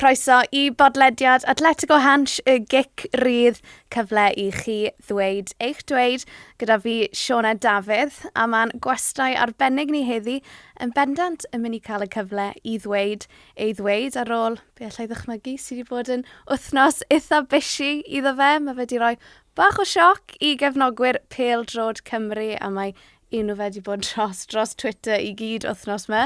Croeso i bodlediad Atletico Hansh y gic rydd, cyfle i chi ddweud eich dweud gyda fi Sioned Dafydd, a mae'n gwestai arbennig ni heddi yn bendant yn mynd i cael y cyfle i ddweud ei ddweud ar ôl be allai ddychmygu sydd wedi bod yn wythnos eitha busy iddo fe. Mae fe wedi rhoi bach o sioc i gefnogwyr pêl-droed Cymru a mae enw fe wedi bod dros Twitter i gyd wythnos yma.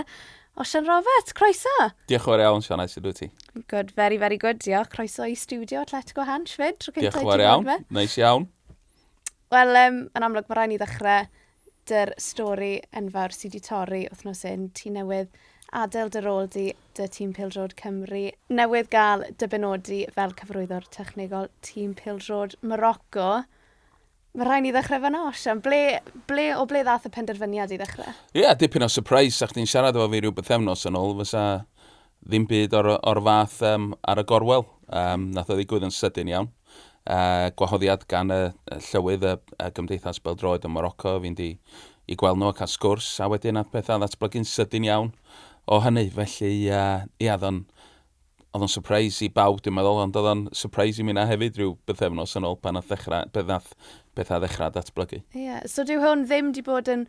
Osian Roberts, croeso! Diolch yn fawr iawn, Sian, sut wyt ti? Good, very, very good, diolch. Croeso i studio Atletico Hansh fyd. Tro Diolch yn fawr iawn, neis iawn. Wel, yn amlwg, mae rhaid ni ddechrau dy'r stori enfawr sydd wedi torri wythnos hyn. Ti newydd adael dy rôl di dy Tîm Pêl-droed Cymru. Newydd gael dy benodi fel cyfarwyddwr technegol Tîm Pêl-droed Morocco. Mae rhaid ni ddechrau fan'na, Osian. O ble ddath y penderfyniad i ddechrau? Ie, yeah, dipyn o surprise. Sa chdi'n siarad efo fi rhyw bythefnos yn ôl, fysa ddim byd o'r fath ar y gorwel. Nath o ddigwydd yn sydyn iawn. Gwahoddiad gan y llywydd y Gymdeithas Bêl-droed yn Morocco, fynd i gweld nhw a cael sgwrs, a wedyn nath pethau ddatblygu'n sydyn iawn o hynny. Felly, ia, oedd o'n surprise i bawb, dwi'n meddwl, ond oedd o'n surprise i mi na hefyd rhyw bythefnos yn ôl pan nath pethau ddechrau datblygu. Ie, yeah. So dyw hwn ddim wedi bod yn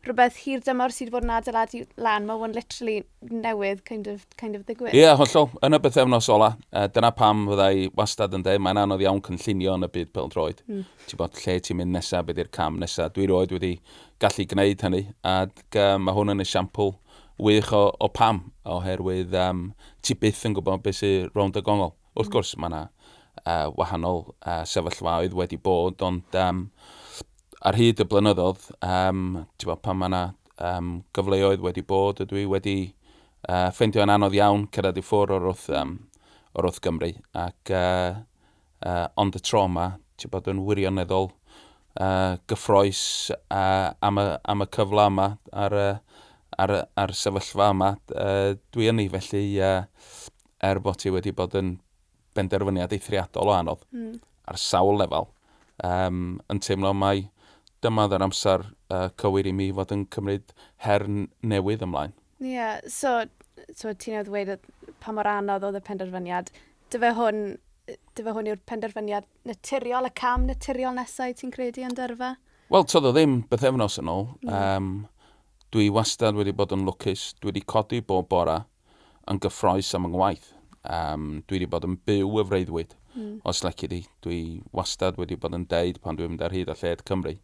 rhywbeth hir dymor sydd wedi bod yn adeiladu lan, mae hwn literally newydd kind of ddigwydd. Ie, yeah, hollol. Yn y bythefnos ola, dyna pam fyddai wastad yn dweud, mae'n anodd iawn cynllunio yn y byd pêl-droed. Ti'n bod lle ti'n mynd nesaf, beth yw'r cam nesaf. Dwi roed wedi gallu gwneud hynny, a mae hwn yn esiampl wych o pam, oherwydd ti byth yn gwybod beth sy'n rownd y gongol. Wrth gwrs, mae yna wahanol sefyllfaoedd wedi bod, ond ar hyd y blynyddoedd, ti'n bod, pan mae yna gyfleoedd wedi bod, ydw i wedi ffeindio'n anodd iawn cyrraedd i ffwrdd o'r wrth Gymru. Ac ond y tro yma, ti'n bod, yn wirioneddol gyffrous am y cyfle yma ar sefyllfa yma. Dwi yn ei, felly er bod ti wedi bod yn benderfyniad eithriadol o anodd ar sawl lefel, yn teimlo mai dyma oedd yr amser cywir i mi fod yn cymryd her newydd ymlaen. Ie, yeah, so ti'n newydd ddweud pa mor anodd oedd y penderfyniad. Dyfe hwn yw'r penderfyniad naturiol, y cam naturiol nesau ti'n credu yn dyrfa? Wel, toedd o ddim bythefnos yn ôl. Dwi wastad wedi bod yn lwcus. Dwi wedi codi bob bora yn gyffrous am yng ngwaith. Dwi wedi bod yn byw y freuddwyd, os lici di. Dwi wastad wedi bod yn deud pan dwi'n mynd ar hyd a lled Cymru.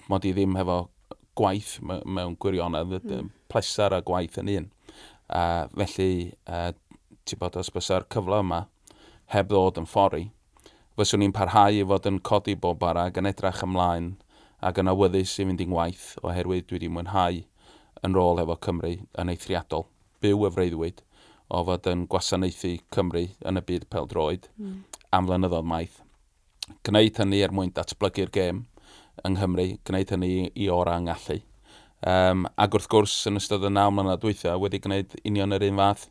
Mod i ddim hefo gwaith mewn gwirionedd, pleser a gwaith yn un. Felly, ti'n bod, os bysa'r cyfle yma heb ddod yn ffori, fyswn i'n parhau i fod yn codi bob bora ac yn edrych ymlaen ac yn awyddus i fynd i'n ngwaith, oherwydd dwi wedi mwynhau yn rôl efo Cymru yn eithriadol. Byw y freuddwyd o fod yn gwasanaethu Cymru yn y byd pêl-droed am flynyddoedd maith. Gwneud hynny er mwyn datblygu'r gêm yng Nghymru, gwneud hynny i orau yng ngallu. Ac wrth gwrs, yn ystod y 9 mlynedd dwytha, wedi gwneud union yr un fath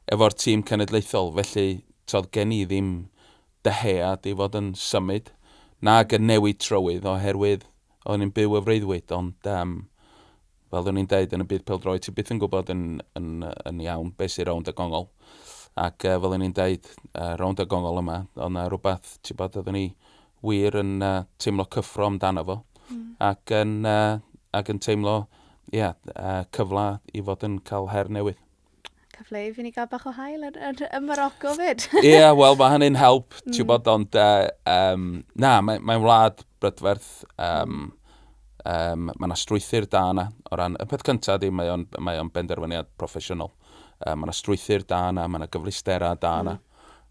efo'r tîm cenedlaethol. Felly, toedd gen i ddim dyhead i fod yn symud, nag yn newid trywydd, oherwydd o'n i'n byw y freuddwyd, ond fel o'n i'n deud yn y byd pêl-droed, ti byth yn gwybod yn iawn beth sy'n rownd y gongol. Ac fel o'n i'n deud, rownd y gongol yma, oedd yna rhywbeth, ti'n bod, oeddwn i wir yn teimlo cyffro amdano fo, ac yn teimlo, ie, cyfle i fod yn cael her newydd. Cyfle i fi ni gael bach o haul yn Morocco fyd. Ie, yeah, wel, mae hynny'n help, ti'n bod, ond na, mae'n wlad brydferth, mae yna strwythur da yna. O ran, y peth cyntaf ydy, mae o'n benderfyniad proffesiynol. Mae yna strwythur da yna, mae yna gyfleusterau da yna.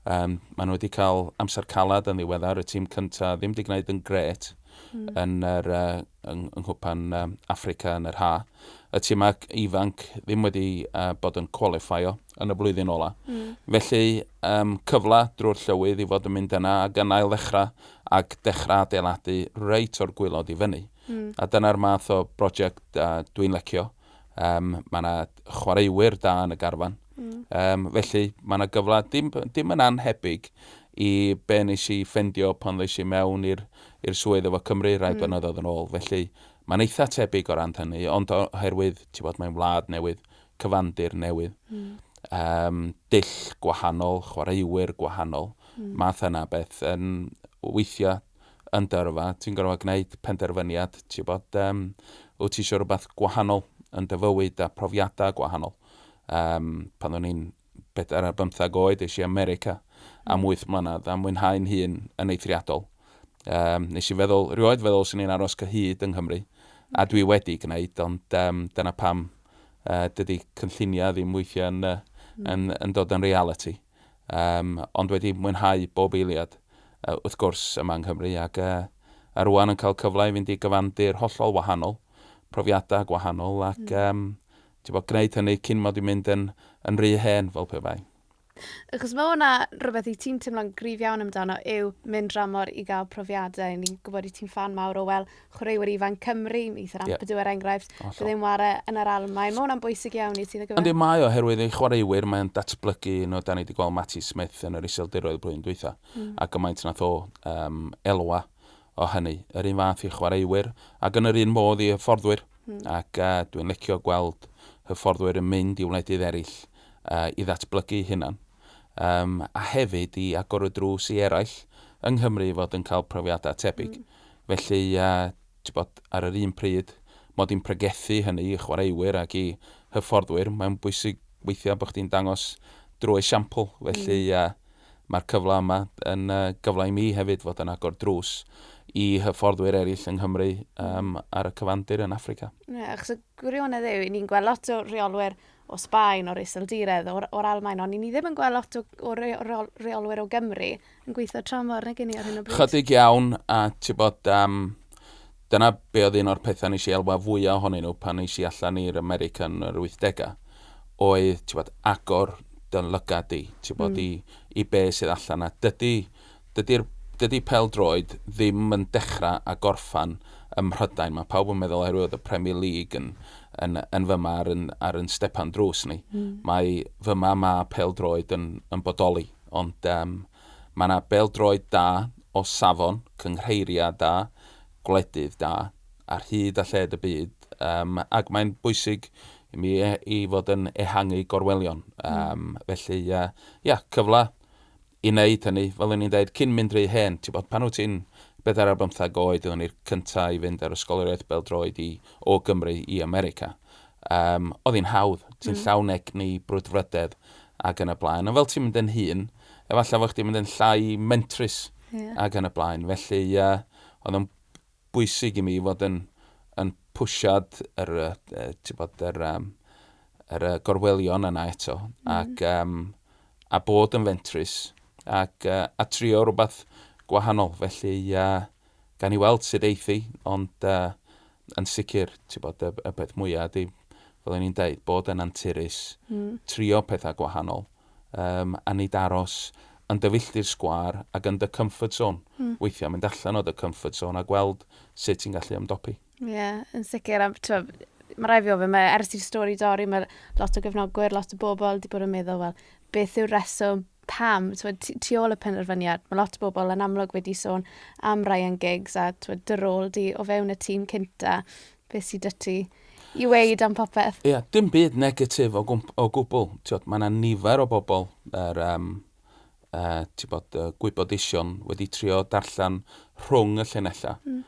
Maen nhw wedi cael amser calad yn ddiweddar, y tîm cyntaf ddim wedi gwneud yn grêt yn yr yng Nghwpan Affrica yn yr ha. Y tîm ifanc ddim wedi bod yn qualifio yn y blwyddyn ola. Felly, cyfle drwy'r llywydd i fod yn mynd yna ac yn ail ddechrau ac dechrau adeiladu reit o'r gwaelod i fyny. A dyna'r math o brosiect dwi'n licio. Mae yna chwaraewyr da yn y garfan. Felly, mae yna gyfle dim yn anhebyg i be nes i ffendio pan ddes i mewn i'r swydd efo Cymru rai blynyddoedd yn ôl. Felly, mae'n eitha tebyg o ran hynny, ond oherwydd, ti'n bod, mae'n wlad newydd, cyfandir newydd. Dull gwahanol, chwaraewyr gwahanol, math yna beth yn weithiau yn dyrfa, ti'n gorfod gwneud penderfyniad, ti'n bod, wyt ti eisiau rhywbeth gwahanol yn dy fywyd a profiadau gwahanol. Pan o'n i'n 14 oed, es i America am 8 mlynedd a mwynhau'n hun yn eithriadol. Nes i feddwl, rioed feddwl swn i'n aros cyhyd yng Nghymru, a dwi wedi gwneud, ond dyna pam dydy cynlluniau ddim weithiau yn dod yn reality. Ond wedi mwynhau bob eiliad, wrth gwrs, yma yng Nghymru, ac a rwan yn cael cyfle i fynd i gyfandir hollol wahanol, profiadau gwahanol, ac ti'n bod, gwneud hynny cyn mod i'n mynd yn rhy hen fel pe bai. Achos mae hwnna rhywbeth i ti'n teimlo'n gryf iawn amdano yw mynd dramor i gael profiadau. Ni'n gwybod i ti'n ffan mawr o wel chwaraewyr ifanc Cymru, Ethan Ampadu er enghraifft, bydd e'n ware yn yr Almaen. Mae hwnna'n bwysig iawn i ti. Yndi, mae oherwydd ei chwaraewyr, mae'n datblygu, no, da ni wedi gweld Matty Smith yn yr Iseldiroedd blwyddyn dwytha, a gymaint nath o elwa o hynny. Yr un fath i chwaraewyr, ac yn yr un modd i hyfforddwyr. Ac dwi'n licio gweld hyfforddwyr yn mynd i wledydd eraill i ddatblygu hunan. A hefyd i agor y drws i eraill yng Nghymru fod yn cael profiadau tebyg. Felly, ti'n bod, ar yr un pryd, mod i'n pregethu hynny i chwaraewyr ac i hyfforddwyr, mae'n bwysig weithiau bod chdi'n dangos drwy esiampl. Felly, mae'r cyfle yma yn gyfle i mi hefyd fod yn agor drws i hyfforddwyr eraill yng Nghymru ar y cyfandir yn Affrica. Ie, achos y gwirionedd yw, ni'n gweld lot o reolwyr o Sbaen, o'r Iseldiredd, o'r Almaen, ond ni ddim yn gweld lot o reolwyr o Gymru yn gweithio tramor, nag ni ar hyn o bryd. Chydig iawn, a ti'n bod, dyna be oedd un o'r pethau nes i elwa fwyaf ohonyn nhw pan nes i allan i'r America yn yr 80au, oedd, ti'n bod, agor dy lygad di, ti'n bod, i be sydd allan. A dydy pêl-droed ddim yn dechrau a gorffan ym Mhrydain. Mae pawb yn meddwl oherwydd y Premier League yn fyma ar yn stepan drws ni. Mae fyma ma pêl-droed yn bodoli, ond mae yna bêl-droed da o safon, cynghreiriau da, gwledydd da, ar hyd a lled y byd, ac mae'n bwysig i mi i fod yn ehangu gorwelion. Felly, ia, cyfle i wneud hynny, fel o'n i'n dweud, cyn mynd rhy hen, ti'n bod, pan wyt ti'n 14 oed, oeddwn i'r cyntaf i fynd ar ysgoloriaeth bêl-droed o Gymru i America. Oedd hi'n hawdd, ti'n llawn egni, brwdfrydedd ac yn y blaen. Ond fel ti'n mynd yn hŷn, efallai fod chdi'n mynd yn llai mentrus ac yn y blaen. Felly, oedd o'n bwysig i mi fod yn pwsiad yr, ti'n bod, yr gorwelion yna eto ac, a bod yn fentrus ac a trio rhywbeth gwahanol. Felly, gan i weld sut eithi, ond yn sicr, ti'n bod, y peth mwyaf ydy, fel o'n i'n deud, bod yn anturus, trio pethau gwahanol, a nid aros yn dy filltir sgwâr ac yn dy comfort zone. Weithiau mynd allan o dy comfort zone a gweld sut ti'n gallu ymdopi. Ie, yeah, yn sicr. A, t'mo, mae rhaid fi ofyn, mae, ers i'r stori dorri, mae lot o gefnogwyr, lot o bobl wedi bod yn meddwl, wel, beth yw'r reswm pam, t'mo, tu ôl y penderfyniad, mae lot o bobl yn amlwg wedi sôn am Ryan Giggs a t'mo, dy rôl di o fewn y tîm cynta, beth sydd dy ti i weud am popeth? Ie, yeah, dim byd negatif o gwbl. T'wod, mae yna nifer o bobl yr, ti'n bod, gwybodusion wedi trio darllen rhwng y llinellau.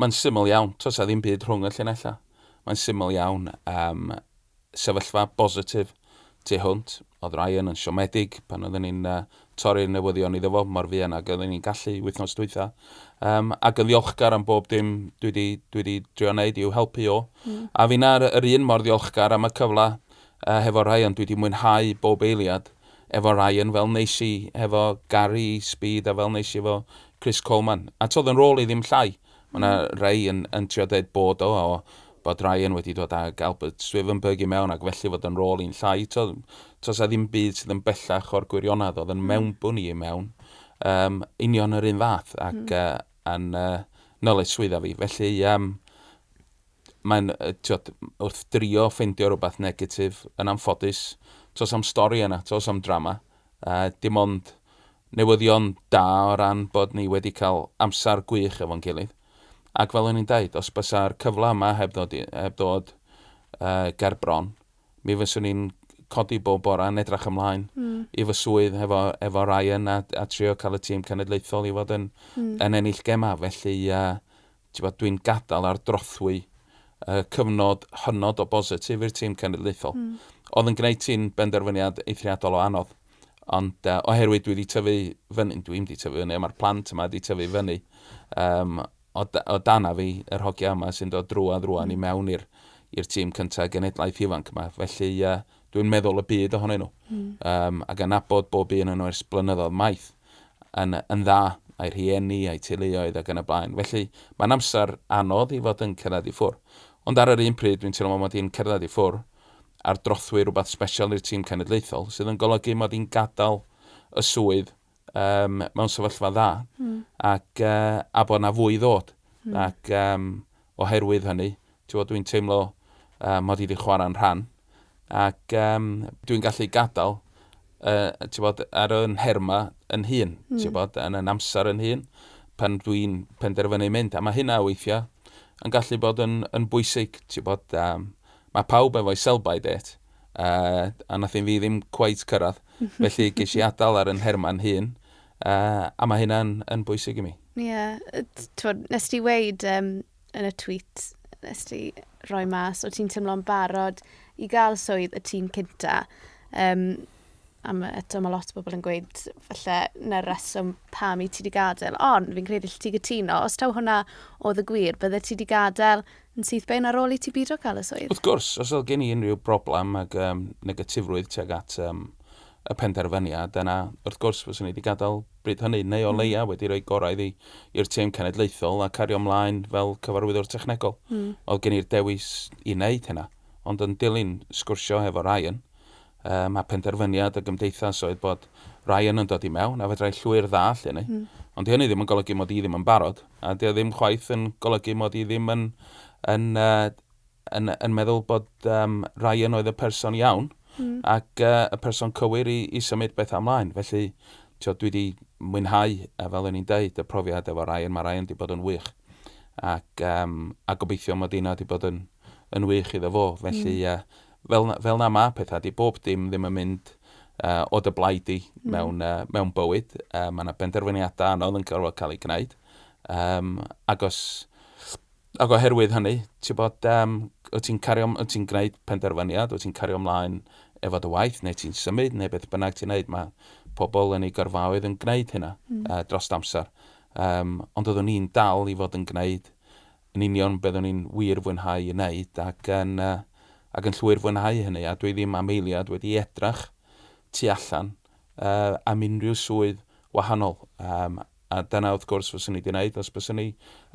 Mae'n syml iawn, tos a ddim byd rhwng y llinellau. Mae'n syml iawn, sefyllfa bositif tu hwnt. Oedd Ryan yn siomedig pan oedden ni'n torri'r newyddion iddo fo mor fuan ag oedden ni'n gallu wythnos dwytha. Ac yn ddiolchgar am bob dim dwi wedi drio wneud i'w helpu o. A fi'n ar yr un mor ddiolchgar am y cyfle hefo Ryan. Dwi wedi mwynhau bob eiliad efo Ryan fel neis i efo Gary Speed a fel neis i efo Chris Coleman. A toedd yn rôl i ddim llai. Mae yna rei yn trio dweud bod o bod Ryan wedi dod ag Albert Stuivenberg i mewn ac felly fod yn rôl i'n llai. Tos a ddim byd sydd yn bellach o'r gwirionedd, oedd yn mewnbwn i mewn. Union yr un fath ac yn nyled swydda fi. Felly mae'n, t'wod, wrth drio ffeindio rhywbeth negatif yn anffodus, tos am stori yna, tos am drama. Dim ond newyddion da o ran bod ni wedi cael amser gwych efo'n gilydd. Ac fel o'n i'n dweud, os bysa'r cyfle yma heb ddod ger bron, mi fyswn i'n codi bob bora yn edrych ymlaen i fy swydd efo Ryan a trio cael y tîm cenedlaethol i fod yn ennill gema. Felly ti'n dwi'n gadael ar drothwy cyfnod hynod o bositif i'r tîm cenedlaethol. Oedd yn gwneud ti'n benderfyniad eithriadol o anodd. Ond oherwydd dwi wedi tyfu fyny, dwi'n wedi tyfu fyny, mae'r plant yma wedi tyfu fyny, o dana fi, yr hogia yma sy'n dod drwad rwan i mewn i'r tîm cyntaf genedlaeth ifanc yma. Felly dwi'n meddwl y byd ohonyn nhw. Ac yn nabod bob un yn nhw ers blynyddoedd maith yn dda, a'i rhieni, a'i teuluoedd ac yn y blaen. Felly mae'n amser anodd i fod yn cerdded i ffwrdd. Ond ar yr un pryd, dwi'n teimlo mod i'n cerdded i ffwrdd ar drothwy rhywbeth special i'r tîm cenedlaethol, sydd yn golygu mod i'n gadael y swydd mewn sefyllfa dda ac a bod na fwy ddod. Ac oherwydd hynny, dwi'n teimlo mod i wedi chwarae'n rhan ac dwi'n gallu gadael bod, ar yn herma yn hun, bod, yn yn amser yn hun, pan dwi'n penderfynu mynd. A mae hynna weithiau yn gallu bod yn bwysig, bod, mae pawb efo'i sell-by date, a nath un fi ddim quite cyrraedd. Felly ges i adael ar yn herma'n hun, a mae hynna'n yn bwysig i mi. Ie, yeah. Nes ti weud yn y tweet, nes ti roi mas, o ti'n teimlo'n barod i gael swydd y tîm cynta. A eto mae lot o bobl yn gweud falle na'r reswm pam i ti wedi gadael. Ond fi'n credu lle ti gytuno, os taw hwnna oedd y gwir, bydde ti wedi gadael yn syth bin ar ôl i ti bido cael y swydd? Wrth gwrs, os oedd gen i unrhyw broblem ac negatifrwydd tuag at y penderfyniad, yna wrth gwrs fyswn i wedi gadael bryd hynny, neu o leia wedi rhoi gorau iddi i'r tîm cenedlaethol a cario ymlaen fel cyfarwyddwr technegol. Oedd gen i'r dewis i wneud hynna, ond yn dilyn sgwrsio efo Ryan, a penderfyniad y gymdeithas oedd bod Ryan yn dod i mewn, a fedrai llwyr ddall hynny. Ond hynny ddim yn golygu mod i ddim yn barod, a di o ddim chwaith yn golygu mod i ddim yn meddwl bod Ryan oedd y person iawn ac y person cywir i symud beth ymlaen. Felly, tio, dwi wedi mwynhau, a fel o'n i'n deud, y profiad efo Ryan, mae Ryan wedi bod yn wych. Ac a gobeithio mod i'n wedi bod yn wych iddo fo. Felly, fel na ma pethau, di bob dim ddim yn mynd o dy blaid di mewn bywyd. Mae yna benderfyniadau anodd yn gorfod cael ei gwneud. Ac oherwydd hynny, ti'n bod, wyt ti'n cario, wyt ti'n gwneud penderfyniad, wyt ti'n cario ymlaen efo dy waith, neu ti'n symud, neu beth bynnag ti'n neud, mae pobl yn eu gyrfaoedd yn gwneud hynna dros amser. Ond oeddwn i'n dal i fod yn gwneud yn union beth o'n i'n wir fwynhau i wneud ac yn llwyr fwynhau hynny. A dwi ddim am eiliad wedi edrach tu allan am unrhyw swydd wahanol. A dyna wrth gwrs fyswn i wedi gwneud os byswn i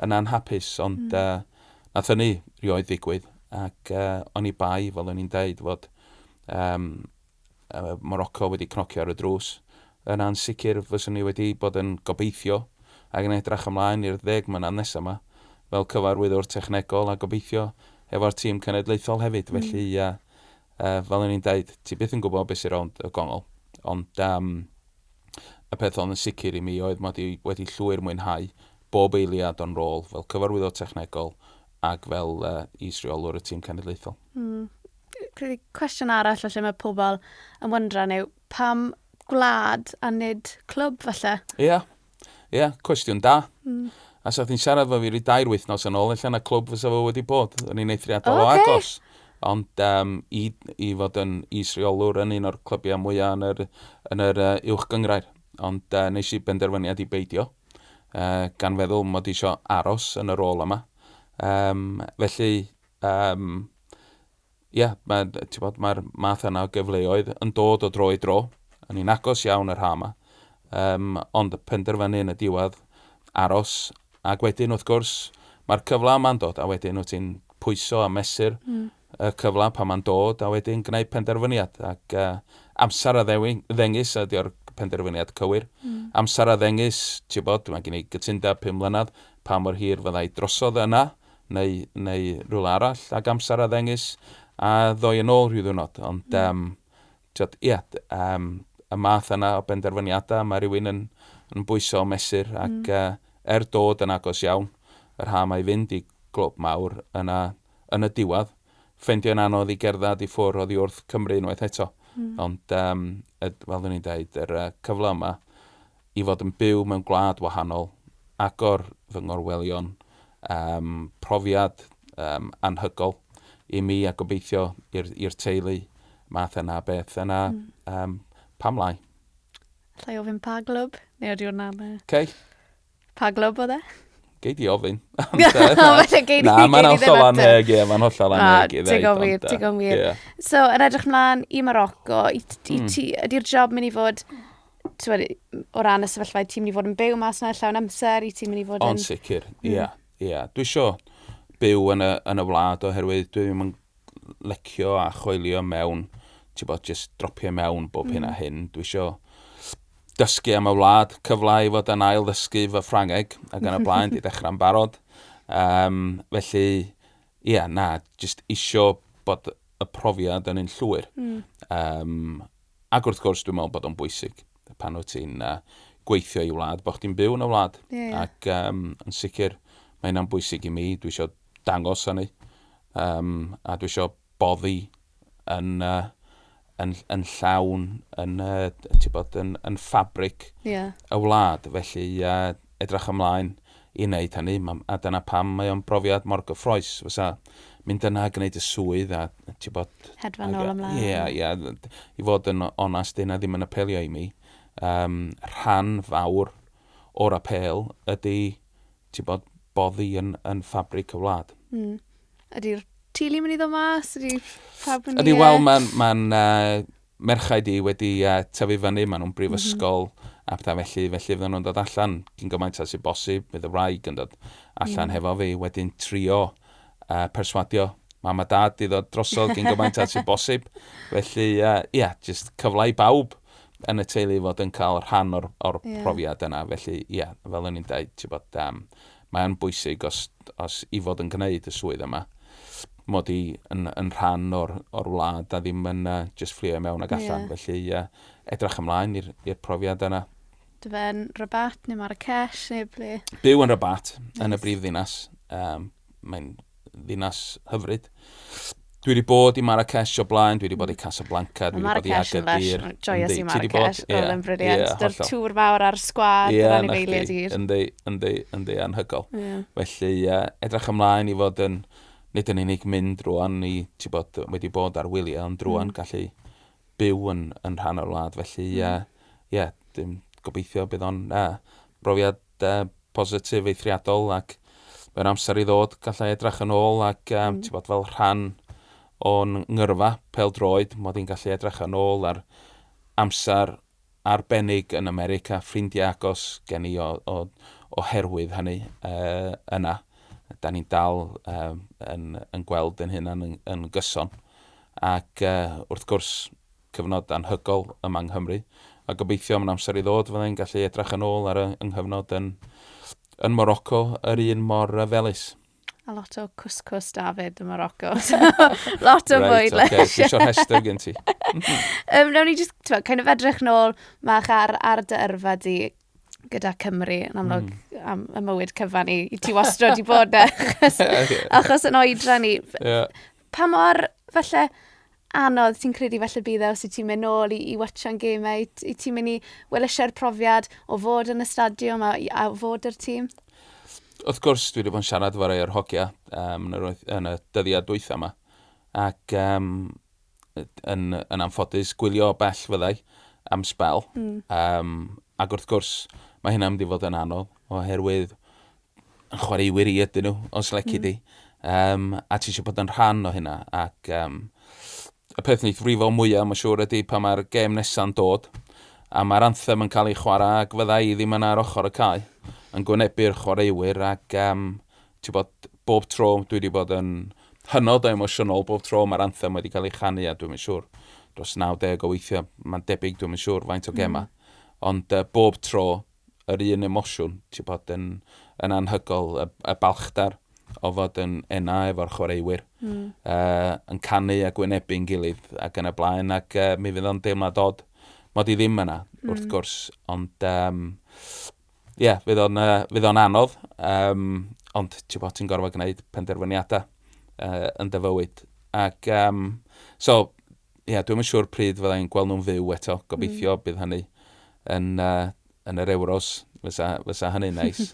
yn anhapus, ond nath hynny rioed ddigwydd. Ac o'n i bai, fel o'n i'n deud, fod Morocco wedi cnocio ar y drws. Yna'n sicr fyswn i wedi bod yn gobeithio ac yn edrych ymlaen i'r 10 mlynedd nesaf yma fel cyfarwyddwr technegol a gobeithio efo'r tîm cenedlaethol hefyd. Felly, fel o'n i'n deud, ti byth yn gwybod beth sy'n rownd y gongol. Ond y peth oedd yn sicr i mi oedd mod i wedi llwyr mwynhau bob eiliad o'n rôl fel cyfarwyddwr technegol ac fel is-reolwr y tîm cenedlaethol. Credu cwestiwn arall lle mae pobl yn wyndran yw pam gwlad a nid clwb falle? Ie, cwestiwn da. A sa chdi'n siarad efo fi ryw 2 wythnos yn ôl, ella na clwb fysa fo wedi bod. O'n i'n eithriadol o agos. Ond i fod yn is-reolwr yn un o'r clybiau mwyaf yn yr uwch gynghrair. Ond nes i benderfyniad i beidio, gan feddwl mod i isio aros yn y rôl yma. Felly, ie, ti'n mae'r math yna o gyfleoedd yn dod o dro i dro. O'n i'n agos iawn yr ha yma. Ond penderfynu yn y diwedd aros. Ac wedyn, wrth gwrs, mae'r cyfle yma'n dod, a wedyn wyt ti'n pwyso a mesur y cyfle pan mae'n dod, a wedyn gwneud penderfyniad. Ac amser a ddengys ydy'r penderfyniad cywir. Amser a ddengys, ti'n bod, mae gen i gytundeb 5 mlynedd, pa mor hir fyddai drosodd yna, neu rhywle arall, ac amser a ddengys a ddoi yn ôl rhyw ddwrnod. Ond, mm. Ie, y math yna o benderfyniadau, mae rhywun yn bwyso mesur, ac er dod yn agos iawn, yr ha mae fynd i glwb mawr yna yn y diwedd, ffeindio'n anodd i gerdded i ffwrdd oddi wrth Cymru unwaith eto. Ond, fel o'n i'n dweud, yr cyfle yma i fod yn byw mewn gwlad wahanol, agor fy ngorwelion, profiad anhygol i mi a gobeithio i'r teulu math yna beth yna, pam lai. Alla i ofyn pa glwb? Neu ydy hwnna'n Okay. Pa glwb oedd e? Gei di ofyn. Falle gei di Na, mae'n hollol anheg, ie, mae'n hollol anheg i ddeud. Digon wir, digon wir. So, yn edrych mlaen i Morocco, i ti, ydy'r job mynd i fod, t'wod, o ran y sefyllfa, ti'n mynd i fod yn byw mas yna llawn amser, i ti'n mynd i fod yn Ond sicr, ie, ie. Dwi isio byw yn y wlad oherwydd dwi ddim yn licio a choelio mewn, ti'n bod, just dropio mewn bob hyn a hyn. Dwi isio dysgu am y wlad, cyfle i fod yn ail ddysgu fy Ffrangeg ac yn y blaen, di dechrau'n barod. Felly, ie, yeah, na, just isio bod y profiad yn un llwyr. Ac wrth gwrs, dwi'n meddwl bod o'n bwysig pan wyt ti'n gweithio i wlad, bod chdi'n byw yn y wlad. Ie, ie. Ac yn sicr, mae hynna'n bwysig i mi. Dwi isio dangos hynny. A dwi isio boddi yn llawn, ti'n bod, yn ffabrig y wlad. Felly, edrych ymlaen i wneud hynny. A dyna pam mae o'n brofiad mor gyffrous. Fysa mynd yna a gwneud y swydd a, ti'n bod, Hedfan nôl ymlaen. Ie, ie. I fod yn onast, dyna ddim yn apelio i mi. Rhan fawr o'r apêl ydy, ti'n bod, boddi yn ffabrig y wlad. Ydy'r teulu mynd i ddod mas? Ydy pawb yn Ydy, wel, mae'n ma merchaid i wedi tyfu fyny, maen nhw'n brifysgol a pethau felly, felly fydden nhw'n dod allan cyn gymaint â sy'n bosib, bydd y wraig yn dod allan hefo fi, wedyn trio perswadio mam a dad i ddod drosodd cyn gymaint â sy'n bosib. Felly, ie, yeah, just cyfle i bawb yn y teulu fod yn cael rhan o'r profiad yna. Felly, ie, yeah, fel o'n i'n dweud, ti'n bod, mae'n bwysig os i fod yn gwneud y swydd yma, mod i yn rhan o'r wlad a ddim yn just fflio mewn ag allan. Felly, edrych ymlaen i'r profiad yna. Dy fe'n Rabat neu Marrakesh neu ble? Byw yn Rabat, yn y brif ddinas. Mae'n ddinas hyfryd. Dwi wedi bod i Marrakesh o blaen, dwi wedi bod i Casablanca, dwi wedi bod i Marrakesh yn lush. Agadir. Joies i Yndi, ti 'di bod? Marrakesh, oedd yn brilliant. Ie, Dy'r hollol. tŵr mawr ar sgwâr, Ie, dy'r na anifeiliaid chdi. i gyd. Yndi, yndi, yndi, anhygol. Felly, edrych ymlaen i fod yn, nid yn unig mynd rwan i, ti bod, wedi bod ar wyliau, ond rwan gallu byw yn rhan o'r wlad. Felly, ie, dim gobeithio bydd o'n brofiad positif eithriadol ac mae'n amser i ddod, gallai edrych yn ôl ac ti bod, fel rhan o'n ngyrfa pêl-droed, mod i'n gallu edrych yn ôl ar amser arbennig yn America, ffrindiau agos gen i oherwydd hynny yna. Da ni'n dal yn gweld yn hynna'n yn gyson. Ac wrth gwrs, cyfnod anhygol yma yng Nghymru. A gobeithio mewn amser i ddod fyddai'n gallu edrych yn ôl ar yng nghyfnod yn Morocco yr un mor felys. A lot o cwscws, David, yn Morocco. Lot o Reit, fwyd. ocê, dwi eisiau rhestr gen ti. Nawn ni just, t'mod, kind of edrych nôl mach ar dy yrfa di gyda Cymru, yn amlwg am y mywyd cyfan i ti wastad wedi bod 'na, achos yn oedran ni. Pa mor, falle, anodd ti'n credu falle bydd e os wyt ti'n mynd nôl i watchan gemau, i ti'n mynd i welysiau'r profiad o fod yn y stadiwm a fod yr tîm? Wrth gwrs, dwi wedi bod yn siarad efo rai o'r hogia yn y dyddiau dwytha yma. Ac yn anffodus, gwylio o bell fyddai am sbel. Ac wrth gwrs, mae hynna'n mynd i fod yn anodd, oherwydd yn chwaraewyr i ydyn nhw, os leci di. A ti eisiau bod yn rhan o hynna. Ac y peth wneith frifo mwyaf, mae'n siŵr, ydy pan mae'r gêm nesa'n dod, a mae'r anthem yn cael ei chwarae ac fydda i ddim yna ar ochr y cae, yn gwynebu'r chwaraewyr ac ti'n bod, bob tro dwi wedi bod yn hynod o emosiynol, bob tro mae'r anthem wedi cael ei chanu a dwi'm yn siŵr dros 90 o weithiau, mae'n debyg dwi'm yn siŵr faint o gema, ond bob tro yr un emosiwn, ti'n bod, yn anhygol, y balchder o fod yn ena efo'r chwaraewyr, yn canu a gwynebu'n gilydd ac yn y blaen, ac mi fydd o'n deimlad od mod i ddim yna, wrth gwrs, ond ie, fydd o'n anodd, ond ti'n bod, ti'n gorfod gwneud penderfyniadau yn dy fywyd. Ac, so, yeah, dwi'n siŵr pryd fyddai'n gweld nhw'n fyw eto. Gobeithio bydd hynny yn yr Euros. Fysa hynny'n neis.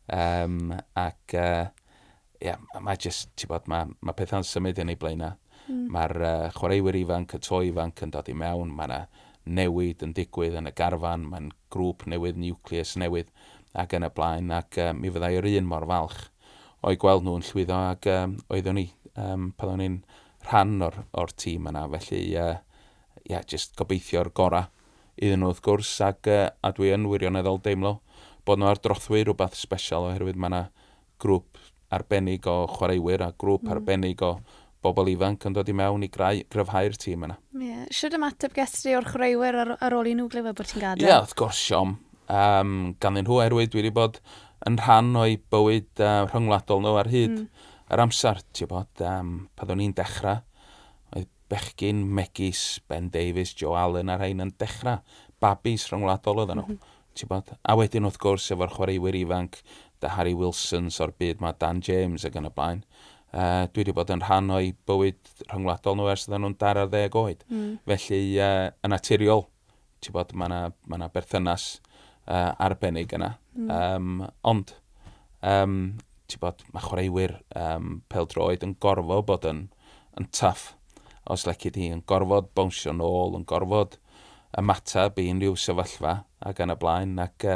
Ac yeah, mae just, ti'n bod, mae pethau'n symud yn ei blaenau. Mae'r chwaraewyr ifanc, y to ifanc yn dod i mewn, mae yna newid yn digwydd yn y garfan, mae'n grŵp newydd, nucleus newydd ac yn y blaen, ac mi fyddai yr un mor falch o'i gweld nhw'n llwyddo ac oeddwn ni pan o'n i'n rhan o'r tîm yna. Felly, yeah, just gobeithio'r gorau iddyn nhw wrth gwrs, ac a dwi yn wirioneddol deimlo bod nhw ar drothwy rhywbeth special oherwydd mae yna grŵp arbennig o chwaraewyr a grŵp arbennig o bobl ifanc yn dod i mewn i gryfhau'r tîm yna. Yeah. Shwd ymateb ges ti o'r chwaraewyr ar ôl i nhw glywed bod ti'n gadael? Ie, yeah, wrth gwrs, siom. Ganddyn nhw, oherwydd dwi wedi bod yn rhan o'i bywyd rhyngwladol nhw ar hyd yr amser. Ti'n bod, pan o'n i'n dechrau, oedd bechgyn megis Ben Davies, Joe Allen a'r rhain yn dechrau. Babis rhyngwladol oedden nhw. Ti'n bod? A wedyn wrth gwrs efo'r chwaraewyr ifanc, da Harry Wilsons o'r byd mae Dan James ac yn y blaen. Dwi wedi bod yn rhan o'i bywyd rhyngwladol nhw ers oedden nhw'n 14 oed. Felly, yn naturiol, ti'n bod, mae yna ma berthynas arbennig yna. Ond, ti'n bod, mae chwaraewyr pêl-droed yn gorfod bod yn tough, os lici di, yn gorfod bownsio nôl, yn gorfod ymateb i unrhyw sefyllfa ac yn y blaen, ac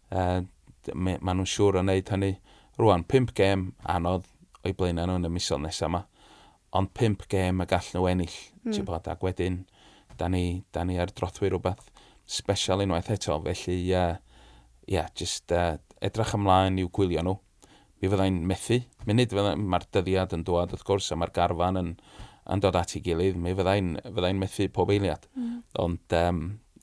maen nhw'n siŵr o wneud hynny. Rwan, 5 gêm anodd o'i blaenau nhw yn y misoedd nesaf yma, ond 5 gêm y gall nhw ennill, ti'n bod, ac wedyn, da ni ar drothwy rhywbeth special unwaith eto, felly, yeah, just edrych ymlaen i'w gwylio nhw. Mi fyddai'n methu, munud mae'r dyddiad yn dŵad wrth gwrs, a mae'r garfan yn dod at ei gilydd, mi fyddai'n methu pob eiliad. Ond,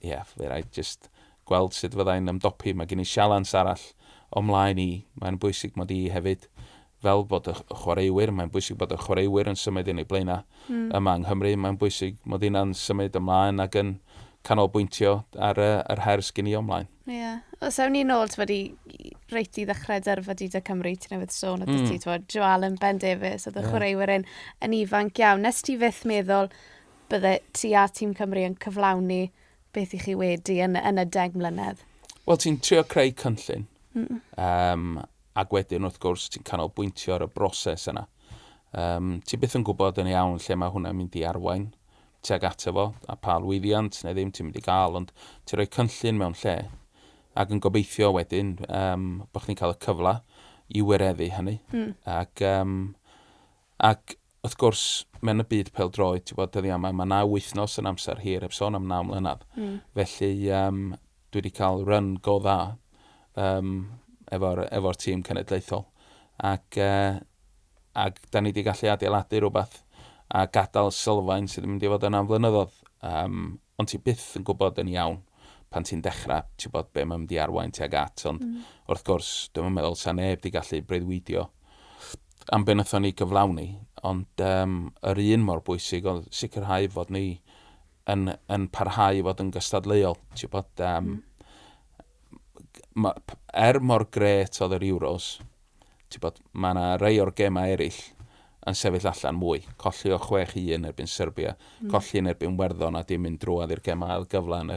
yeah, fe rhaid just gweld sut fyddai'n ymdopi. Mae gen i sialens arall o mlaen i. Mae'n bwysig mod i hefyd, fel bod y chwaraewyr, mae'n bwysig bod y chwaraewyr yn symud yn ei blaenau yma yng Nghymru. Mae'n bwysig mod i'n symud ymlaen ac yn canolbwyntio ar yr her sgyn i ymlaen. Ie. Yeah. Os ewn ni nôl, t'mod, reit i ddechrau dy yrfa di 'da Cymru, ti newydd sôn, oedd ti, t'mod, Joe Allen, Ben Davies, oedd y chwaraewyr yn ifanc iawn. Nes ti fyth meddwl bydde ti a tîm Cymru yn cyflawni beth i chi wedi yn y 10 mlynedd? Wel, ti'n trio creu cynllun. Ac wedyn, wrth gwrs, ti'n canolbwyntio ar y broses yna. Ti byth yn gwybod yn iawn lle mae hwnna'n mynd i arwain tuag ato fo, a pa lwyddiant neu ddim ti'n mynd i gael, ond ti'n rhoi cynllun mewn lle ac yn gobeithio wedyn bod chdi'n cael y cyfle i wireddu hynny. Ac wrth gwrs, mewn y byd pêl-droed, ti'n bod dyddiau yma, mae 9 wythnos yn amser hir, heb sôn am 9 mlynedd. Felly, dwi wedi cael run go dda efo'r tîm cenedlaethol. Ac da ni wedi gallu adeiladu rhywbeth a gadael sylfaen sydd yn mynd i fod yna am flynyddoedd. Ond ti byth yn gwybod yn iawn pan ti'n dechrau, ti'n bod be mae'n mynd i arwain tuag at, ond wrth gwrs, dwi'n meddwl sa neb di gallu breuddwydio am be wnaethon ni gyflawni, ond yr un mor bwysig oedd sicrhau fod ni yn parhau i fod yn gystadleuol. Ti'n bod, er mor grêt oedd yr Euros, ti'n bod, mae yna rei o'r gemau eraill yn sefyll allan mwy. Colli o 6-1 erbyn Serbia, colli yn erbyn Werddon a dim mynd drwodd i'r gemau ail gyfle yn y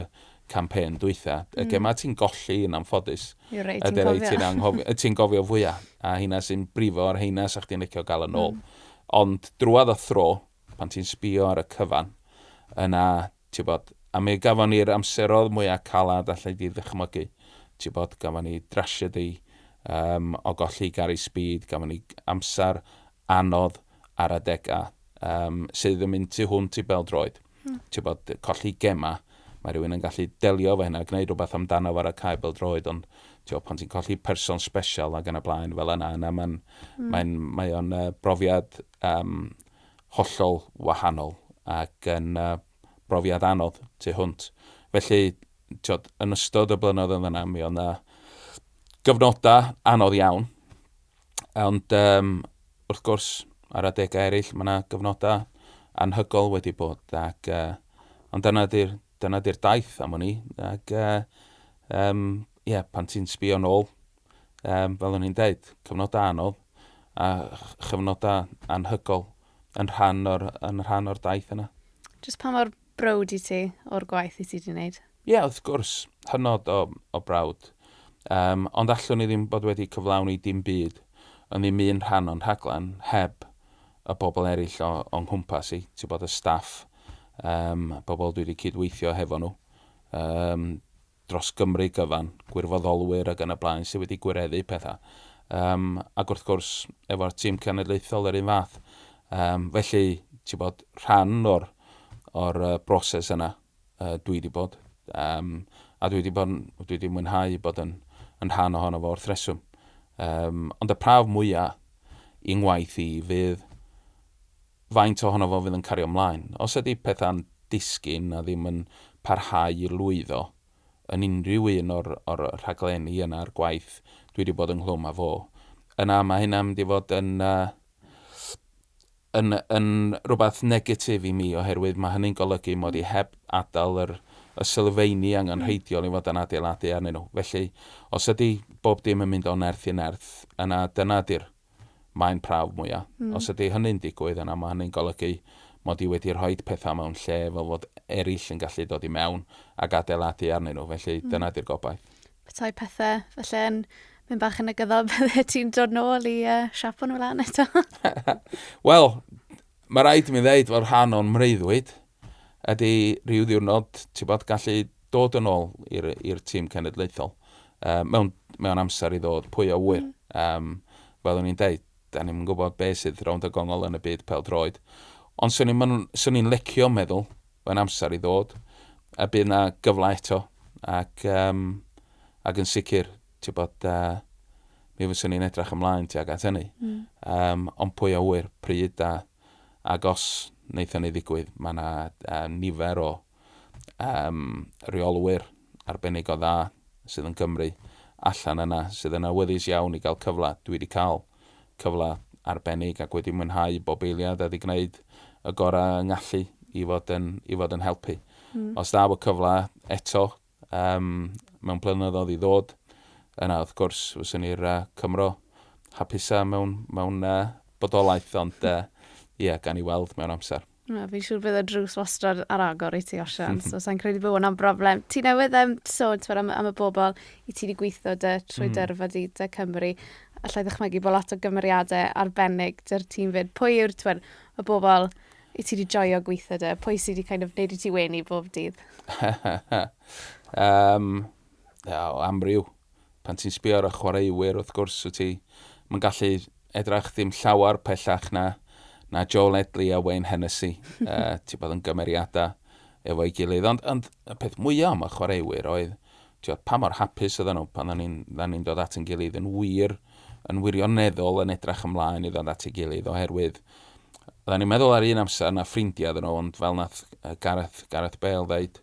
campaign dwytha. Y gemau ti'n golli yn anffodus, Yw'r rei ti'n ydy'r rei cofio. Ti'n gofio fwyaf, a hynna sy'n brifo ar heina sa chdi'n licio gael yn ôl. Ond drwodd a thro, pan ti'n sbio ar y cyfan, yna, ti'n bod, a mi gafon ni'r amserodd mwyaf calad allai di ddychmygu. Ti'n bod, gafon ni drasiedi o golli Gary Speed, gafon ni amser anodd ar adegau sydd yn mynd tu hwnt i bêl-droed. Ti'n bod, colli gema, mae rhywun yn gallu delio efo hynna, gwneud rhywbeth amdano fo ar y cae bêl-droed, ond ti'n bod, pan ti'n colli person special ac yn y blaen fel yna, yna mae o'n brofiad hollol wahanol ac yn brofiad anodd tu hwnt. Felly, ti'n bod, yn ystod y blynyddoedd yna, mi oedd yna gyfnodau anodd iawn, ond wrth gwrs, ar adegau eraill, mae yna gyfnodau anhygoel wedi bod, ac, ond dyna di'r daith am wn i, ac yeah, pan ti'n sbio nôl, fel o'n i'n deud, cyfnodau anodd a chyfnodau anhygoel yn rhan o'r daith yna. Just pa mor browd i ti o'r gwaith i ti wedi wneud? Ie, yeah, wrth gwrs, hynod o browd. Ond allwn ni ddim bod wedi cyflawni dim byd yn ddim un rhan o'n rhaglen heb y bobl eraill o'n nghwmpas i, ti'n bod y staff, bobl dwi wedi cydweithio hefo nhw, dros Gymru gyfan, gwirfoddolwyr ac yn y blaen sydd wedi gwireddu pethau. Ac wrth gwrs, efo'r tîm cenedlaethol yr un fath. Felly, ti'n bod, rhan o'r broses yna dwi wedi bod. A dwi wedi mwynhau bod yn rhan ohono fo wrth reswm. Ond y prawf mwyaf i ngwaith i fydd faint ohono fo fydd yn cario ymlaen. Os ydy pethau'n disgyn a ddim yn parhau i lwyddo yn unrhyw un o'r rhaglenni yna a'r gwaith dwi wedi bod ynghlwm â fo, yna mae hynna'n mynd i fod yn rhywbeth negatif i mi, oherwydd mae hynny'n golygu mod i heb adael y sylfeini angenrheidiol i fod yn adeiladu arnyn nhw. Felly, os ydy bob dim yn mynd o nerth i nerth, yna dyna di'r maen prawf mwyaf. Os ydy hynny'n digwydd, yna mae hynny'n golygu mod i wedi rhoi pethau mewn lle fel fod eraill yn gallu dod i mewn ac adeiladu arnyn nhw. Felly, dyna di'r gobaith. Petai pethau felly yn mynd bach yn negyddol, bydde ti'n dod nôl i siapo nhw lan eto? Wel, mae rhaid i mi ddeud fod rhan o'n mreuddwyd ydy rhyw ddiwrnod, ti'n bod, gallu dod yn ôl i'r tîm cenedlaethol. Mewn amser i ddod, pwy a ŵyr. Fel o'n i'n deud, da ni'm yn gwybod beth sydd rownd y gongol yn y byd pêl-droed. Ond swn i'n licio meddwl mewn amser i ddod, a bydd na gyfle eto. Ac yn sicr, ti'n bod, mi fyswn i'n edrych ymlaen tuag at hynny. Ond pwy a ŵyr, pryd ac os wneith hynny ddigwydd, mae yna nifer o reolwyr arbennig o dda sydd yn Gymru allan yna, sydd yn awyddus iawn i gael cyfle. Dwi wedi cael cyfle arbennig ac wedi mwynhau bob eiliad a wedi gwneud y gorau yng ngallu i fod yn helpu. Os daw y cyfle eto mewn blynyddoedd i ddod, yna wrth gwrs fyswn i'r Cymro hapusa mewn bodolaeth, ond ie, gan i weld mewn amser. Na, fi'n siŵr bydd y drws wastad ar agor i ti, Osian, so sa'n credu bod hwnna'n broblem. Ti newydd sôn t'mod, am y bobl i ti wedi gweithio dy trwy dyrfa di dy Cymru. Allai ddychmygu bod lot o gymeriadau arbennig dy'r tîm fyd. Pwy yw'r t'mod, y bobl i ti wedi joio gweithio dy? Pwy sydd wedi kind of wneud i ti wenu bob dydd? O, amryw. Pan ti'n sbio ar y chwaraewyr, wrth gwrs, wyt ti, mae'n gallu edrych ddim llawer pellach na Joe Ledley a Wayne Hennessy. Ti'n bod yn gymeriadau efo'i gilydd. Ond y peth mwyaf am y chwaraewyr oedd, ti'n bod, pa mor hapus oedden nhw pan oedden ni'n dod at ein gilydd yn wir, yn wirioneddol yn edrych ymlaen i ddod at ei gilydd, oherwydd oedden ni'n meddwl ar un amser na ffrindiau oedden nhw, ond fel nath Gareth Bale ddeud,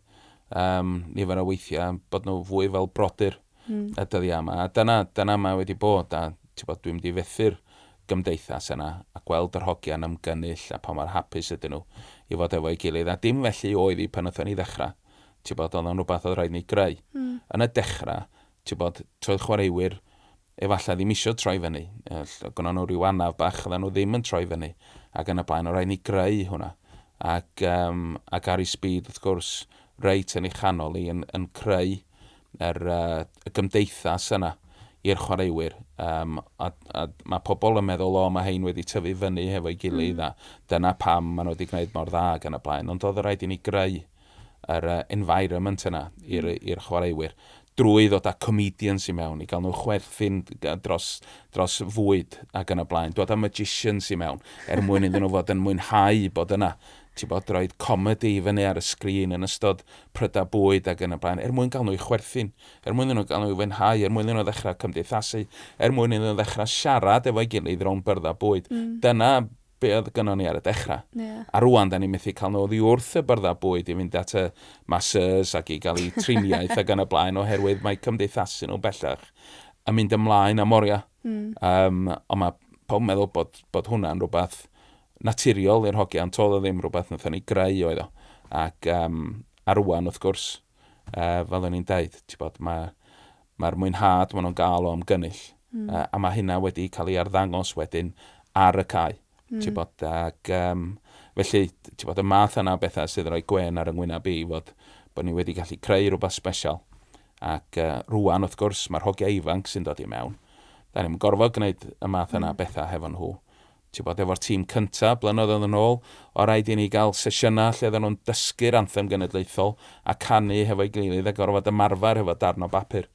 nifer o weithiau, bod nhw fwy fel brodyr y dyddiau yma. A dyna mae wedi bod, a ti'n bod, dwi'n mynd i fethu'r gymdeithas yna a gweld yr hogiau'n ymgynnull a pa mor hapus ydyn nhw i fod efo'i gilydd. A dim felly oedd hi pan oedden ni ddechrau. Ti'n bod, oedd o'n rhywbeth oedd rhaid ni greu. Yn y dechrau, ti'n bod, troedd chwaraewyr efallai ddim isio troi fyny. Gwna nhw rhyw anaf bach, oedden nhw ddim yn troi fyny. Ac yn y blaen, oedd rhaid ni greu hwnna. Ac Gary Speed, wrth gwrs, reit yn ei chanol i yn creu y gymdeithas yna i'r chwaraewyr. A mae pobl yn meddwl, o, mae hein wedi tyfu fyny hefo'i gilydd, a dyna pam maen nhw wedi gwneud mor dda ac yn y blaen. Ond oedd rhaid i ni greu yr environment yna i'r chwaraewyr drwy ddod â comedians i mewn, i gael nhw chwerthin dros fwyd ac yn y blaen. Dod â magicians i mewn, er mwyn iddyn nhw fod yn mwynhau bod yna. Ti'n bod, roed comedy i fyny ar y sgrin yn ystod prydau bwyd ac yn y blaen, er mwyn gael nhw i chwerthin, er mwyn iddyn nhw gael nhw i fwynhau, er mwyn iddyn nhw ddechrau cymdeithasu, er mwyn iddyn nhw ddechrau siarad efo'i gilydd rownd byrddau bwyd. Dyna be oedd gynnon ni ar y dechrau. A rwan, da ni'n methu cael nhw oddi wrth y byrddau bwyd i fynd at y masseurs ac i gael eu triniaeth ac yn y blaen, oherwydd mae cymdeithasu nhw bellach yn mynd ymlaen am oriau. Ond mae pawb yn meddwl bod hwnna'n rhywbeth naturiol i'r hogia, ond toedd o ddim rhywbeth wnaethon ni greu oedd o. Ac a rwan, wrth gwrs, fel o'n i'n deud, ti'n bod, mae'r mwynhad maen nhw'n gael o ymgynnull. A mae hynna wedi cael ei arddangos wedyn ar y cae. Ti'n bod, ac Felly, ti'n bod, y math yna o bethau sydd yn rhoi gwen ar yng ngwyneb i fod bod ni wedi gallu creu rhywbeth special. Ac rwan, wrth gwrs, mae'r hogiau ifanc sy'n dod i mewn. Da ni'n gorfod gwneud y math yna bethau hefo nhw. Ti'n bod, efo'r tîm cyntaf, blynyddoedd yn ôl, o raid i ni gael sesiynau lle oedden nhw'n dysgu'r anthem genedlaethol a canu hefo'i gilydd a gorfod ymarfer hefo darn o bapur.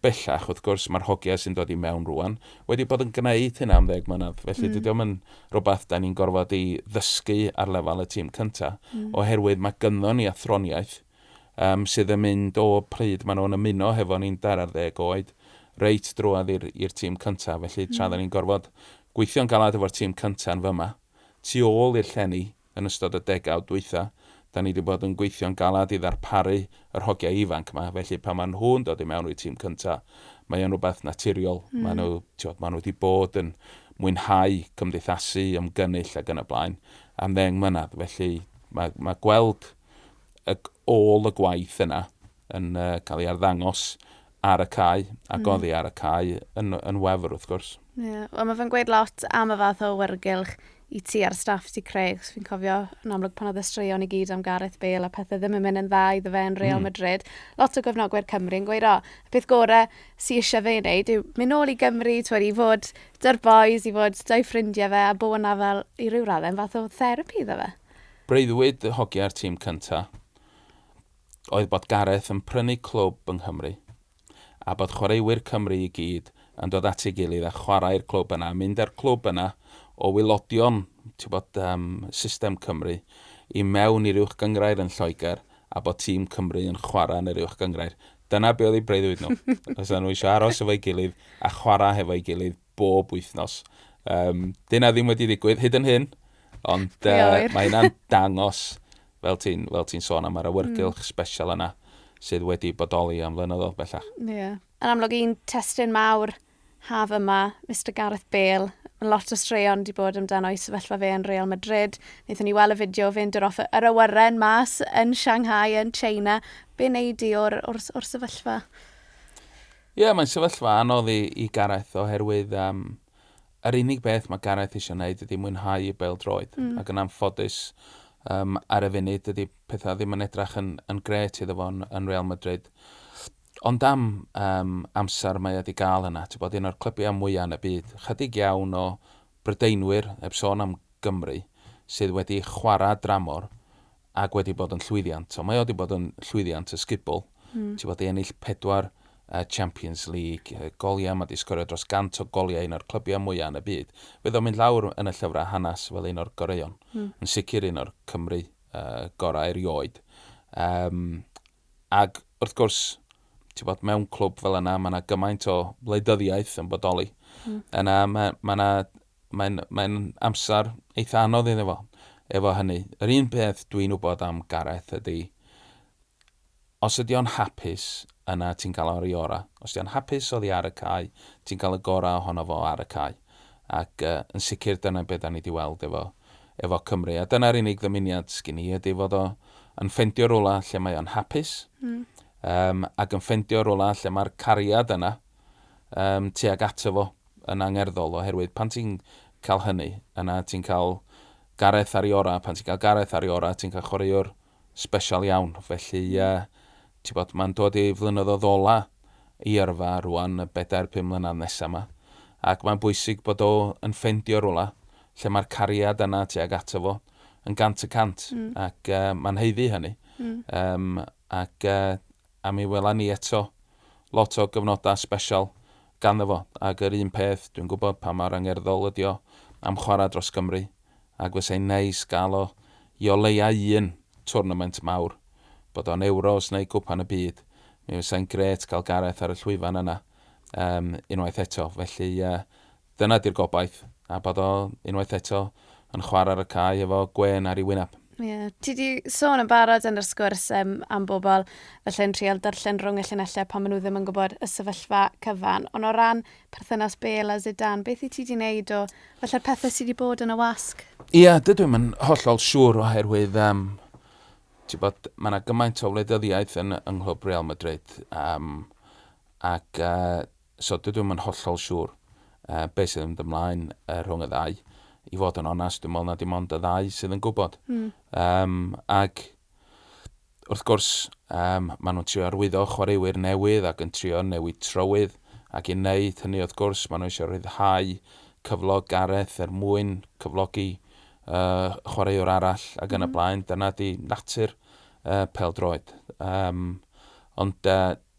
Bellach, wrth gwrs, mae'r hogiau sy'n dod i mewn rwan wedi bod yn gwneud hynna am 10 mlynedd. Felly dydy o'm yn rhywbeth da ni'n gorfod i ddysgu ar lefel y tîm cyntaf, oherwydd mae gynddon ni athroniaeth sydd yn mynd o pryd maen nhw'n ymuno hefo ni'n 12 oed, reit drwodd i'r tîm cyntaf. Felly tra da ni'n gorfod gweithio'n galad efo'r tîm cyntaf yn fyma, tu ôl i'r llenni yn ystod y degawd dwytha, da ni wedi bod yn gweithio'n galad i ddarparu yr hogiau ifanc yma. Felly pan maen nhw'n dod i mewn i'r tîm cyntaf, mae o'n rhywbeth naturiol. Maen nhw wedi bod yn mwynhau cymdeithasu, ymgynnull ac yn y blaen am 10 mlynedd. Felly mae gweld y ôl y gwaith yna yn cael ei arddangos ar y cae ac oddi ar y cae yn wefr, wrth gwrs. Yeah. Wel, mae fe'n gweud lot am y fath o awyrgylch i ti a'r staff ti creu, achos fi'n cofio yn amlwg pan oedd y straeon i gyd am Gareth Bale a pethau ddim yn mynd yn dda iddo fe yn Real Madrid. Lot o gefnogwyr Cymru yn gweud, "O, y peth gorau sy eisiau fe wneud yw mynd nôl i Gymru, twed, i fod dy'r boys, i fod 'da'i ffrindiau fe, a bod yna fel i ryw raddau yn fath o therapi iddo fe." Breuddwyd hogiau'r tîm cyntaf oedd bod Gareth yn prynu clwb yng Nghymru a bod chwaraewyr Cymru i gyd yn dod at ei gilydd a chwarae'r clwb yna, mynd â'r clwb yna o waelodion, ti'n bod, system Cymru i mewn i'r uwch gyngrair yn Lloegr a bod tîm Cymru yn chwarae yn yr uwch gyngrair. Dyna be oedd eu breuddwyd nhw. Os nhw eisiau aros efo'i gilydd a chwarae hefo'i gilydd bob wythnos. Dyna ddim wedi digwydd hyd yn hyn, ond mae hynna'n dangos, fel ti sôn am, yr awyrgylch special yna sydd wedi bodoli am flynyddoedd bellach. Yeah. Yn amlwg un testun mawr haf yma, Mr Gareth Bale, mae lot o straeon wedi bod amdano i sefyllfa fe yn Real Madrid. Wnaethon ni weld y fideo fe'n dod off yr awyren mas yn Shanghai, yn China. Be wneud di o'r sefyllfa? Ie, yeah, mae'n sefyllfa anodd i Gareth oherwydd yr unig beth mae Gareth eisiau gwneud ydy mwynhau i bêl-droed. Ac yn anffodus, ar y funud ydy pethau ddim yn edrych yn grêt iddo fo yn Real Madrid. Ond am amser mae wedi gael yna, ti'n bod, un o'r clybiau mwyaf yn y byd, chydig iawn o Brydeinwyr, heb sôn am Gymru, sydd wedi chwarae dramor ac wedi bod yn llwyddiant. So mae o wedi bod yn llwyddiant ysgubol. Ti'n bod, i ennill pedwar Champions League, goliau, mae wedi sgorio dros 100 o goliau, un o'r clybiau mwyaf yn y byd. Fydd o'n mynd lawr yn y llyfrau hanes fel un o'r goreuon. Yn sicr un o'r Cymru gorau erioed. Ac wrth gwrs, ti'n bod, mewn clwb fel yna, mae yna gymaint o wleidyddiaeth yn bodoli. Yna mae'n amser eitha anodd iddo fo, efo hynny. Yr un peth dwi'n wybod am Gareth ydy, os ydy o'n hapus, yna ti'n cael o'r ora. Os ydy o'n hapus oddi ar y cae, ti'n cael y gorau ohono fo ar y cae. Ac yn sicr dyna beth da ni wedi weld efo Cymru. A dyna'r unig ddymuniad sgyn i ydy fod o yn ffendio rwla lle mae o'n hapus, ac yn ffendio rwla lle mae'r cariad yna tuag ato fo yn angerddol, oherwydd pan ti'n cael hynny, yna ti'n cael Gareth ar ei ora, pan ti'n cael Gareth ar ei ora, ti'n cael chwaraewr special iawn. Felly, ti'n bod, mae'n dod i flynyddoedd ola i yrfa rwan, y 4, 5 mlynedd nesaf yma. Ac mae'n bwysig bod o yn ffendio rwla lle mae'r cariad yna tuag ato fo yn 100%. Ac mae'n haeddu hynny. Ac a mi wela ni eto lot o gyfnodau special ganddo fo. Ac yr un peth, dwi'n gwybod pa mor angerddol ydi o am chwarae dros Gymru. Ac fysai'n neis gael o i o leia un tournament mawr. Bod o'n Euros neu Gwpan y Byd. Mi fysai'n grêt gael Gareth ar y llwyfan yna unwaith eto. Felly dyna di'r gobaith. A bod o unwaith eto yn chwarae ar y cae efo gwên ar ei wyneb. Yeah. Ti di sôn yn barod yn yr sgwrs am bobl felly'n trial darllen rhwng y llinellau pan maen nhw ddim yn gwybod y sefyllfa cyfan. Ond o ran perthynas Bale a Zidane, beth i ti di wneud o felly'r pethau sydd wedi bod yn y wasg? Ie, yeah, dydw i'm yn hollol siŵr oherwydd ti'n bod, mae yna gymaint o wleidyddiaeth yng nghlwb Real Madrid ac so dydw i'm yn hollol siŵr beth sydd yn mynd ymlaen rhwng y ddau. I fod yn onast, dwi'n meddwl na dim ond y ddau sydd yn gwybod. Ac wrth gwrs, maen nhw'n trio arwyddo chwaraewyr newydd ac yn trio newid trywydd, ac i wneud hynny, wrth gwrs, maen nhw eisiau rhyddhau cyflog Gareth er mwyn cyflogi chwaraewr arall ac yn y blaen. Dyna di natur pêl-droed. Ond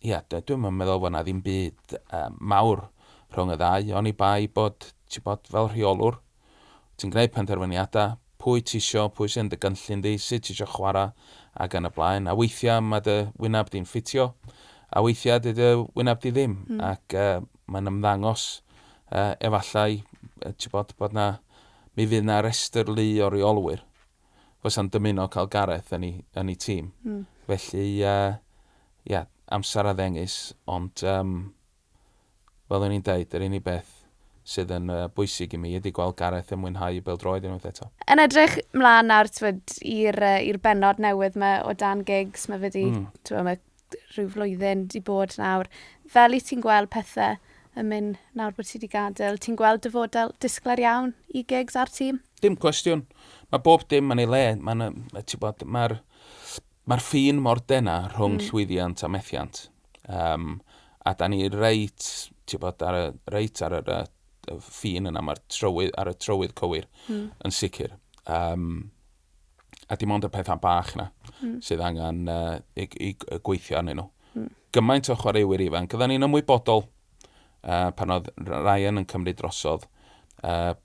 ia, dwi'n meddwl bod yna ddim byd mawr rhwng y ddau, oni bai bod, ti'n bod, fel rheolwr, ti'n gwneud penderfyniadau, pwy ti isio, pwy sy'n dy gynllun di, sut ti isio chwarae, ac yn y blaen. A weithiau mae dy wyneb di'n ffitio, a weithiau dy dy wyneb di ddim. Ac mae'n ymddangos efallai, ti'n bod, bod na, mi fydd na restr lu o reolwyr fysa'n dymuno cael Gareth yn ei tîm. Felly, ia, amser a ddengys, ond fel o'n i'n deud, yr unig beth sydd yn bwysig i mi ydy gweld Gareth yn mwynhau bêl-droed unwaith eto. Yn edrych mlaen nawr, t'wod, i'r bennod newydd yma o dan Giggs, mae fe di, t'wod, mae rhyw flwyddyn di bod nawr. Fel i ti'n gweld pethau yn mynd nawr bod ti wedi gadael, ti'n gweld dyfodol disglair iawn i Giggs a'r tîm? Dim cwestiwn. Mae bob dim yn ei le. Ti'n bod, mae'r ffin mor dena rhwng llwyddiant a methiant. A da ni reit, ti'n bod, reit ar y ffin yna, mae'r trywydd, ar y trywydd cywir yn sicr. A dim ond y pethau bach na sydd angen i gweithio arnyn nhw. Gymaint o chwaraewyr ifanc, oedden ni'n ymwybodol pan oedd Ryan yn cymryd drosodd,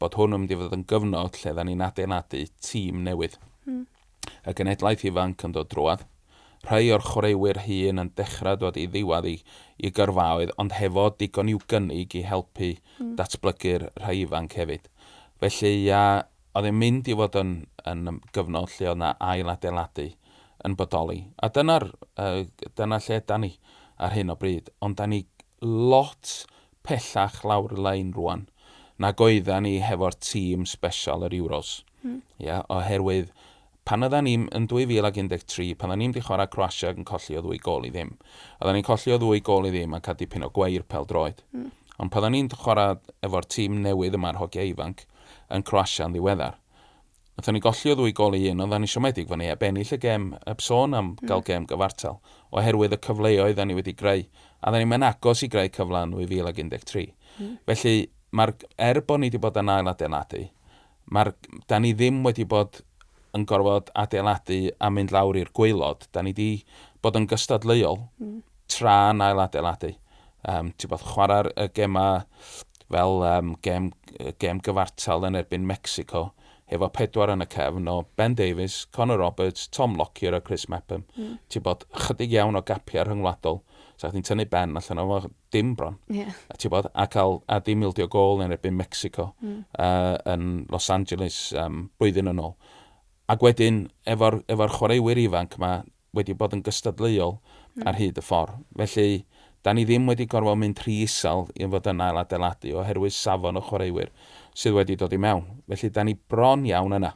bod hwn yn mynd i fod yn gyfnod lle oedden ni'n adeiladu tîm newydd. Y genedlaeth ifanc yn dod drwodd. Rhai o'r chwaraewyr hŷn yn dechrau dod i ddiwedd i gyrfaoedd, ond hefo digon i'w gynnig i helpu datblygu'r rhai ifanc hefyd. Felly, ia, oedd e'n mynd i fod yn gyfnod lle oedd na ail adeiladu yn bodoli. A dyna lle da ni ar hyn o bryd. Ond da ni lot pellach lawr y lein rwan nag oeddan ni hefo'r tîm special yr Euros. Ia, oherwydd pan oeddan ni yn 2013, pan oeddan ni'n di chwarae Croatia yn colli o 2-0. Oeddan ni'n colli o 2-0 a cael dipyn o gweir pêl-droed. Ond pan oeddan ni'n chwarae efo'r tîm newydd yma'r hogiau ifanc yn Croatia yn ddiweddar, wnaethon ni golli o 2-1, oeddan ni siomedig fyny heb ennill y gêm, heb sôn am gael gêm gyfartal, oherwydd y cyfleoedd da ni wedi greu. A oeddan ni'n mynd agos i greu cyfle yn 2013. Felly, er bod ni wedi bod yn ail adeiladu, da ni ddim wedi bod yn gorfod adeiladu a mynd lawr i'r gwaelod. Da ni wedi bod yn gystadleuol tra'n ail adeiladu. Ti'n bod chwarae'r y gema fel gêm gyfartal yn erbyn Mexico, hefo 4 yn y cefn o Ben Davies, Conor Roberts, Tom Lockyer a Chris Mepham. Ti'n bod chydig iawn o gapiau rhyngwladol. So chdi'n tynnu Ben allan o fo dim bron. A ti'n bod, a cael, a dim ildio gôl yn erbyn Mexico yn Los Angeles blwyddyn yn ôl. Ac wedyn, efo'r chwaraewyr ifanc yma wedi bod yn gystadleuol ar hyd y ffordd. Felly, da ni ddim wedi gorfod mynd rhy isel i fod yn ail adeiladu oherwydd safon o chwaraewyr sydd wedi dod i mewn. Felly, da ni bron iawn yna.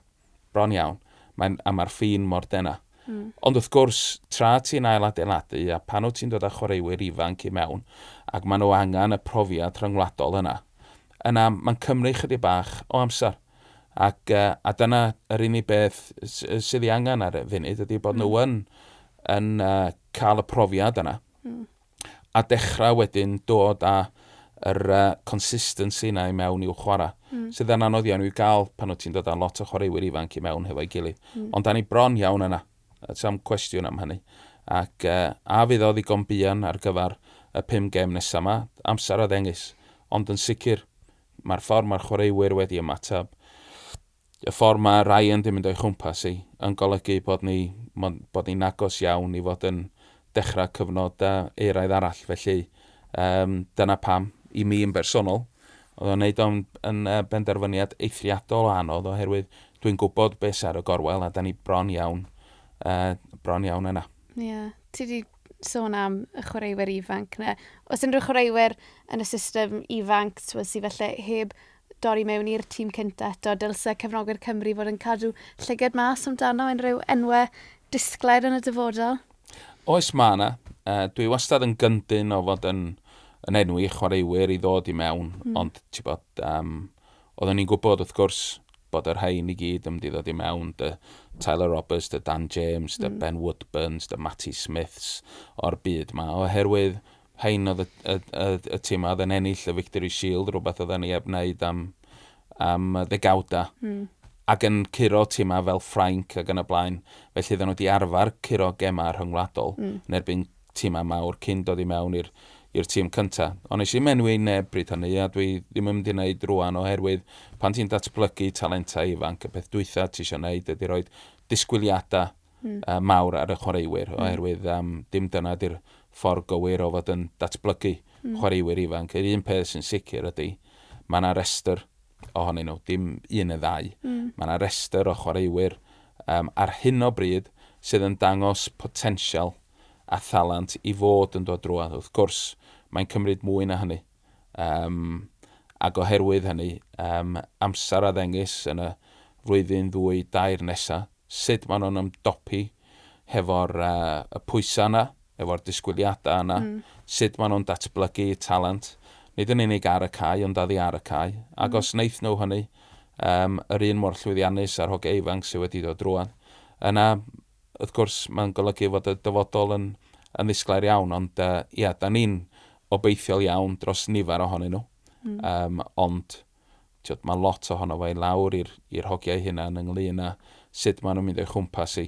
Bron iawn. A mae'r ffin mor dena. Ond wrth gwrs, tra ti'n ail adeiladu a pan wyt ti'n dod â chwaraewyr ifanc i mewn ac maen nhw angen y profiad rhyngwladol yna, yna mae'n cymryd chydig bach o amser. Ac a dyna yr unig beth sydd ei angen ar y funud ydy bod nhw yn cael y profiad yna. A dechrau wedyn dod â yr consistency yna i mewn i'w chwarae. Sydd yn anodd iawn i'w gael pan wyt ti'n dod â lot o chwaraewyr ifanc i mewn hefo'i gilydd. Ond da ni bron iawn yna. Sa'm cwestiwn am hynny. Ac a fydd o ddigon buan ar gyfer y 5 gêm nesaf yma, amser a ddengys. Ond yn sicr, mae'r ffordd mae'r chwaraewyr wedi ymateb, y ffordd mae Ryan di mynd o'i chwmpas i, yn golygu bod ni'n agos iawn i fod yn dechrau cyfnod euraidd arall. Felly, dyna pam, i mi yn bersonol, oedd o'n neud o'n yn benderfyniad eithriadol o anodd, oherwydd dwi'n gwybod beth sy'n ar y gorwel, a da ni bron iawn yna. Ie, yeah. Ti di sôn am y chwaraewyr ifanc na. Oes unrhyw chwaraewyr yn y system ifanc, t'wod, sydd felly heb dorri mewn i'r tîm cynta eto, dylse cefnogwyr Cymru fod yn cadw llygad mas amdano unrhyw enwau disglair yn y dyfodol? Oes, ma' 'na. Dwi wastad yn gyndyn o fod yn enwi chwaraewyr i ddod i mewn, ond ti'n bod, oedden ni'n gwybod wrth gwrs bod yr rhain i gyd yn mynd i ddod i mewn, dy Tyler Roberts, dy Dan James, dy Ben Woodburns, dy Matty Smiths o'r byd ma, oherwydd rhain oedd y tîm oedd yn ennill y Victory Shield, rhywbeth oedden ni heb wneud am ddegawda. Ac yn curo tîmau fel Ffrainc ac yn y blaen. Felly oedden nhw wedi arfer curo gemau rhyngwladol yn erbyn tîmau mawr cyn dod i mewn i'r tîm cyntaf. Ond nes i'm enwi neb bryd hynny, a dwi ddim yn mynd i wneud rwan, oherwydd pan ti'n datblygu talentau ifanc, y peth dwytha ti eisiau wneud ydy rhoi disgwyliadau mawr ar y chwaraewyr, oherwydd dim dyna di'r ffordd gywir o fod yn datblygu chwaraewyr ifanc. Yr un peth sy'n sicr ydy, mae yna restr ohonyn nhw, dim un neu ddau. Mae yna restr o chwaraewyr ar hyn o bryd sydd yn dangos potensial a thalent i fod yn dod drwodd. Wrth gwrs, mae'n cymryd mwy na hynny. Ac oherwydd hynny, amser a ddengys yn y flwyddyn 2, 3 nesaf, sut maen nhw'n ymdopi hefo'r y pwysau yna, efo'r disgwyliadau yna, sut maen nhw'n datblygu talent, nid yn unig ar y cae, ond oddi ar y cae. Ac os wneith nhw hynny, yr un mor llwyddiannus a'r hogiau ifanc sydd wedi dod drwodd, yna, wrth gwrs, mae'n golygu fod y dyfodol yn ddisglair iawn, ond ia, da ni'n obeithiol iawn dros nifer ohonyn nhw. Ond tiod, mae lot ohono fo i lawr i'r hogiau hunain ynglyn â sut maen nhw'n mynd o'i chwmpas i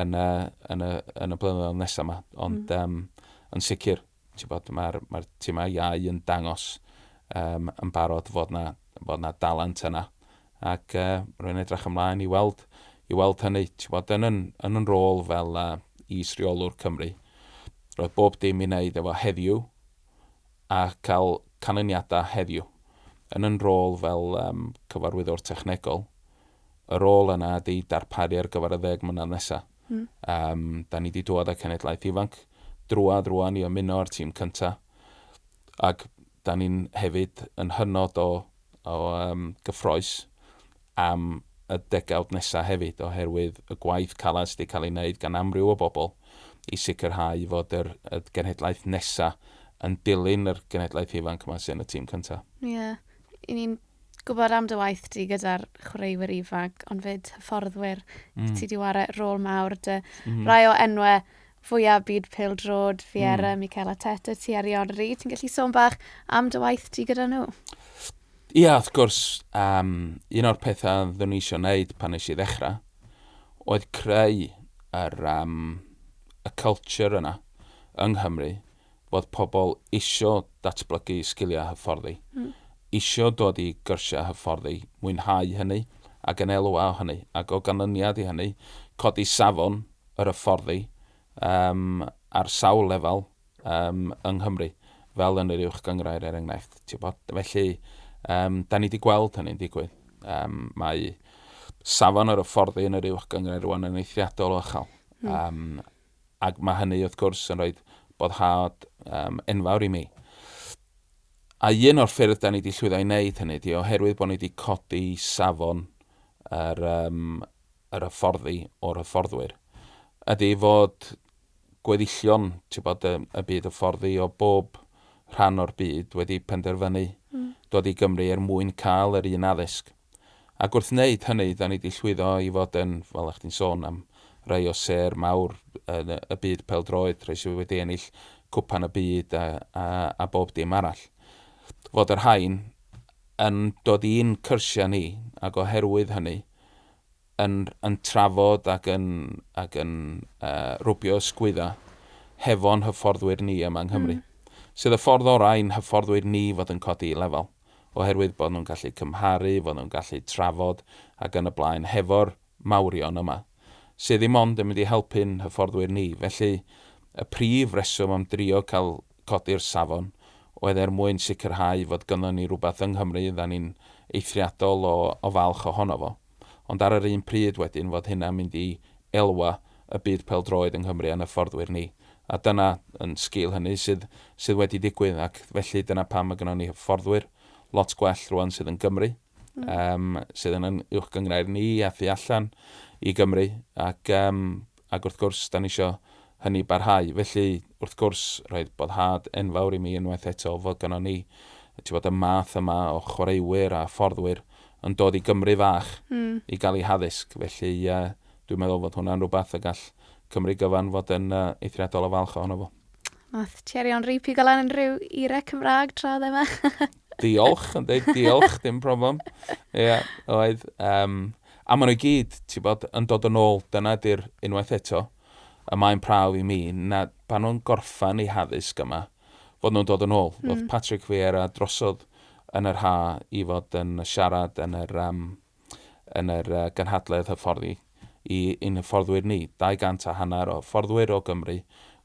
yn y blynyddoedd nesaf yma. Ond yn sicr, ti'n mae'r tîmau iau yn dangos yn barod fod na dalent yna. Ac rwy'n edrych ymlaen i weld hynny. Ti'n bod, yn rôl fel is-reolwr Cymru, roedd bob dim i wneud efo heddiw a cael canlyniadau heddiw. Yn rôl fel cyfarwyddwr technegol, y rôl yna ydy darparu ar gyfer y 10 mlynedd nesaf. Da ni wedi dod â cenedlaeth ifanc drwodd rwan i ymuno â'r tîm cyntaf. Ac da ni'n hefyd yn hynod o gyffrous am y degawd nesaf hefyd, oherwydd y gwaith caled sydd wedi cael ei wneud gan amryw o bobl i sicrhau fod y genhedlaeth nesaf yn dilyn yr genhedlaeth ifanc yma sy'n y tîm cyntaf. Ie, yeah. I ni'n gwybod am dy waith di gyda'r chwaraewyr ifanc, ond fyd hyfforddwyr. Ti di ware rôl mawr dy rai o enwau fwyaf byd pêl-droed, Vieira, Mikel Arteta, Thierry Henry. Ti'n gallu sôn bach am dy waith di gyda nhw? Ia, wrth gwrs, un o'r pethau ddwn i eisiau wneud pan nes i ddechrau oedd creu y culture yna yng Nghymru fod pobl isio datblygu sgiliau hyfforddi, isio dod i gyrsiau hyfforddi, mwynhau hynny ac yn elwa o hynny, ac o ganlyniad i hynny, codi safon yr hyfforddi ar sawl lefel yng Nghymru, fel yn yr uwch gynghrair er enghraifft. Ti'n bod? Felly, da ni wedi gweld hynny'n digwydd. Mae safon yr hyfforddi yn yr uwch gynghrair rwan yn eithriadol o uchel. Ac mae hynny wrth gwrs yn rhoi boddhad enfawr i mi. A un o'r ffyrdd da ni wedi llwyddo i wneud hynny di oherwydd bod ni wedi codi safon yr hyfforddi o'r hyfforddwyr, ydy fod gweddillion, ti'n bod, y byd hyfforddi o bob rhan o'r byd wedi penderfynu dod i Gymru er mwyn cael yr un addysg. Ac wrth wneud hynny, da ni wedi llwyddo i fod yn, fel ych chi'n sôn am, rai o sêr mawr yn y byd pêl-droed, rhai sydd wedi ennill cwpan y byd a bob dim arall. Fod yr rhain yn dod i'n cyrsiau ni, ac oherwydd hynny, yn trafod ac yn rwbio ysgwydda hefo'n hyfforddwyr ni yma yng Nghymru. Sydd y ffordd orau i'n hyfforddwyr ni fod yn codi i lefel, oherwydd bod nhw'n gallu cymharu, bod nhw'n gallu trafod ac yn y blaen hefo'r mawrion yma, sydd ddim ond yn mynd i helpu'n hyfforddwyr ni. Felly, y prif reswm am drio cael codi'r safon oedd er mwyn sicrhau fod gynnon ni rhywbeth yng Nghymru dda ni'n eithriadol o falch ohono fo. Ond ar yr un pryd wedyn fod hynna'n mynd i elwa y byd pêl-droed yng Nghymru a'n hyfforddwyr ni. A dyna yn sgil hynny sydd wedi digwydd, ac felly dyna pam mae gynnon ni hyfforddwyr lot gwell rwan sydd yn Gymru, sydd yn uwch gynghrair ni a thu allan i Gymru, ac wrth gwrs, da ni isio hynny barhau. Felly, wrth gwrs, roedd boddhad enfawr i mi unwaith eto fod gynnon ni, ti'n bod, y math yma o chwaraewyr a hyfforddwyr. yn dod i Gymru fach i gael ei haddysg. Felly dwi'n meddwl fod hwnna'n rhywbeth y gall Cymru gyfan fod yn eithriadol o falch ohono fo. Nath Thierry Henry pigo lan yn rhyw eiriau Cymraeg tra ddim e? Diolch, yn dweud diolch, dim problem. Ie, yeah, oedd. A maen nhw i gyd, ti'n bod, yn dod yn ôl, dyna di'r unwaith eto, y mae'n prawf i mi, na pan nhw'n gorffan eu haddysg yma, fod nhw'n dod yn ôl. Oedd Patrick Vieira drosodd yn yr ha i fod yn siarad yn yr gynhadledd hyfforddi i un hyfforddwyr ni. 250 o hyfforddwyr o Gymru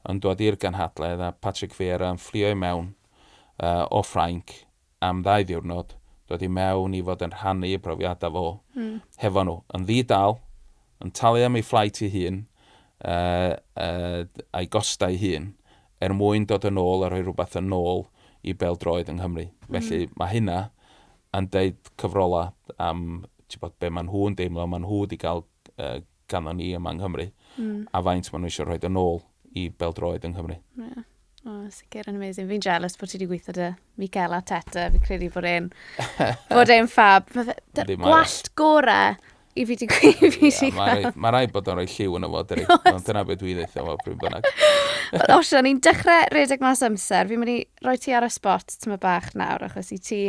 yn dod i'r gynhadledd a Patrick Vieira yn fflio i mewn o Ffrainc am 2 ddiwrnod, dod i mewn i fod yn rhannu y profiadau fo hefo nhw. Yn ddi-dal, yn talu am ei flight ei hun, a'i gostau ei hun, er mwyn dod yn ôl a rhoi rhywbeth yn ôl i bêl-droed yng Nghymru. Felly mae hynna yn deud cyfrola am, ti'n bod, be maen nhw'n deimlo, maen nhw wedi cael ganddo ni yma yng Nghymru, a faint maen nhw eisiau rhoi yn ôl i bêl-droed yng Nghymru. Yeah. Oh, sicr yn amazing. Fi'n jealous bod ti wedi gweithio 'da Mikel Arteta. Fi'n credu bod e'n fab. Ma Yndi, mae o. Gwallt gore i fi di Ie, mae rhaid bod o'n rhoi lliw yn y fo, dyri. Ond dyna beth dwi ddeitha fo, pryd bynnag. Osian, ni'n dechrau redeg mas amser. Fi'n mynd i roi ti ar y spot tyma bach nawr, achos i ti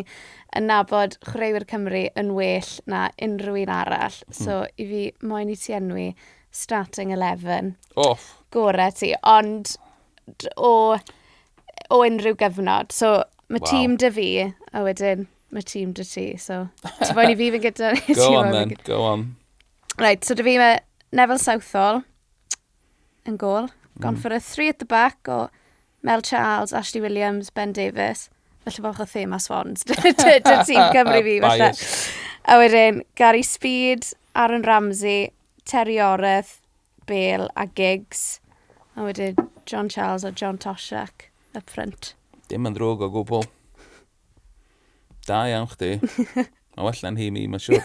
yn nabod chwaraewyr Cymru yn well na unrhyw un arall. So, i fi moyn i ti enwi starting 11 Off. gore ti, ond o unrhyw gyfnod. So, mae tîm dy fi, a wedyn mae tîm dy ti. So, ti moyn i fi fynd gyda? Go on then, go on. Right, so dy fi mae Neville Southall yn gôl. Gone for a three at the back o Mel Charles, Ashley Williams, Ben Davies. Felly bach o thema Swans. Dy tîm Cymru fi, falle. Bias. A wedyn, Gary Speed, Aaron Ramsey, Terry Yorath, Bale a Giggs. A wedyn John Charles a John Toshack up front. Dim yn ddrwg o gwbl. Da iawn chdi. Mae well na'n hi mi, mae'n siŵr.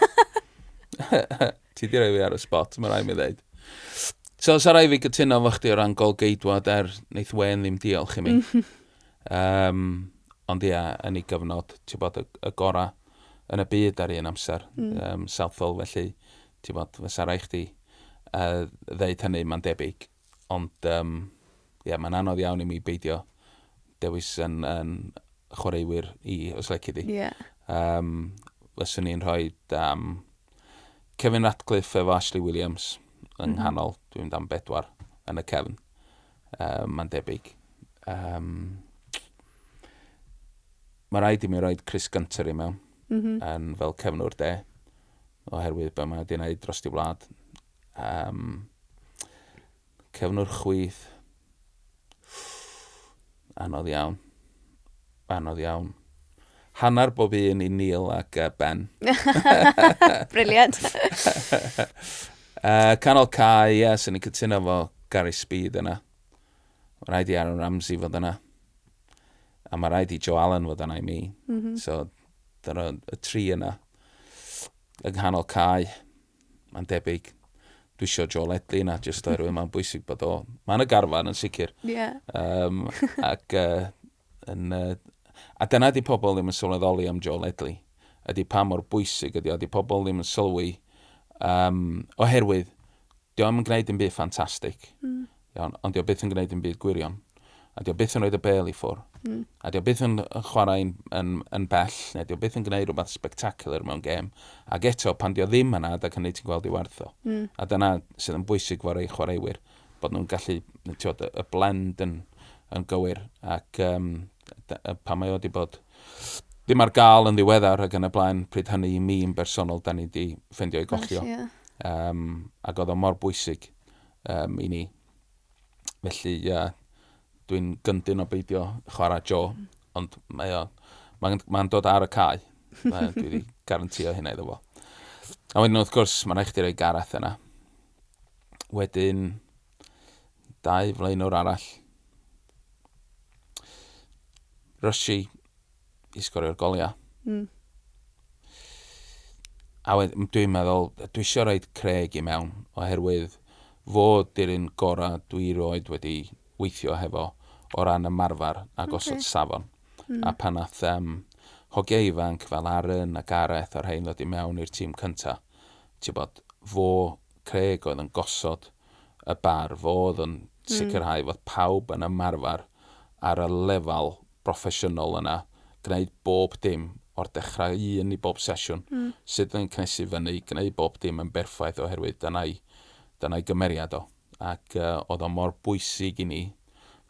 Ti di rhoi fi ar y spot, mae rhaid mi ddeud. So, sa rhaid fi gytuno fo chdi o ran gol geidwad er wneith Wayne ddim diolch i mi. Ond ia, yn ei gyfnod, ti'n bod, y gora yn y byd ar un amser, Southall, felly, ti'n bod, fysa rhaid chdi ddeud hynny, mae'n debyg. Ond, ia, mae'n anodd iawn i mi beidio dewis yn chwaraewyr i, os lici di. Fyswn i'n rhoi Kevin Ratcliffe efo Ashley Williams yng nghanol, dwi'n mynd am bedwar yn y cefn. Mae'n debyg. Mae rhaid i mi roid Chris Gunter i mewn yn fel cefnwr de, oherwydd be mae wedi gwneud dros i wlad. Cefnwr chwith, anodd iawn. Anodd iawn. Hanner bob un i Neil ac Ben. Brilliant. Canol cae, ie, yeah, sy'n ni'n cytuno fo Gary Speed yna. Mae rhaid i Aaron Ramsey fod yna. A mae rhaid i Joe Allen fod yna i mi. So, dyna y tri yna. Yng nghanol cae, mae'n debyg. Dwi eisiau Joe Ledley yna, jyst oherwydd mae'n bwysig bod o. Mae'n y garfan yn sicr. Ac, a dyna di pobl ddim yn sylweddoli am Joe Ledley. Ydy pa mor bwysig ydy o. Ydy pobl ddim yn sylwi oherwydd di o'm yn gwneud dim byd ffantastig. Iawn, ond di o byth yn gwneud dim byd gwirion. A di o byth yn rhoi y bêl i ffwr. A di o byth yn chwarae yn bell, neu di o byth yn gwneud rhywbeth spectacular mewn gêm. Ac eto, pan di o ddim yna, da hynny ti'n gweld i werth o. A dyna sydd yn bwysig fo'r ei chwaraewyr, bod nhw'n gallu, ti'n y blend yn gywir. Ac pan mae o wedi bod ddim ar gael yn ddiweddar ac yn y blaen, pryd hynny i mi yn bersonol, da ni wedi ffeindio i golli o. Ac oedd o mor bwysig i ni. Felly, dwi'n gyndyn o beidio chwarae Joe, ond mae'n dod ar y cae. Dwi wedi garantio hynna iddo fo. A wedyn, wrth gwrs, mae'n rhaid chdi roi Gareth yna. Wedyn, dau flaenwr arall. Rushy i sgorio'r goliau. A wedyn, dwi'n meddwl, dwi eisiau rhoi Craig i mewn, oherwydd fod di'r un gorau dwi roed wedi weithio hefo o ran ymarfer a gosod safon. A pan nath hogiau ifanc fel Aaron a Gareth a'r rhain ddod i mewn i'r tîm cynta, ti'n bod, fo Craig oedd yn gosod y bar, fo oedd yn sicrhau fod pawb yn ymarfer ar y lefel broffesiynol yna, gwneud bob dim o'r dechrau un i bob sesiwn, sydd yn cnesu fyny, gwneud bob dim yn berffaith oherwydd dyna'i gymeriad o. Ac oedd o mor bwysig i ni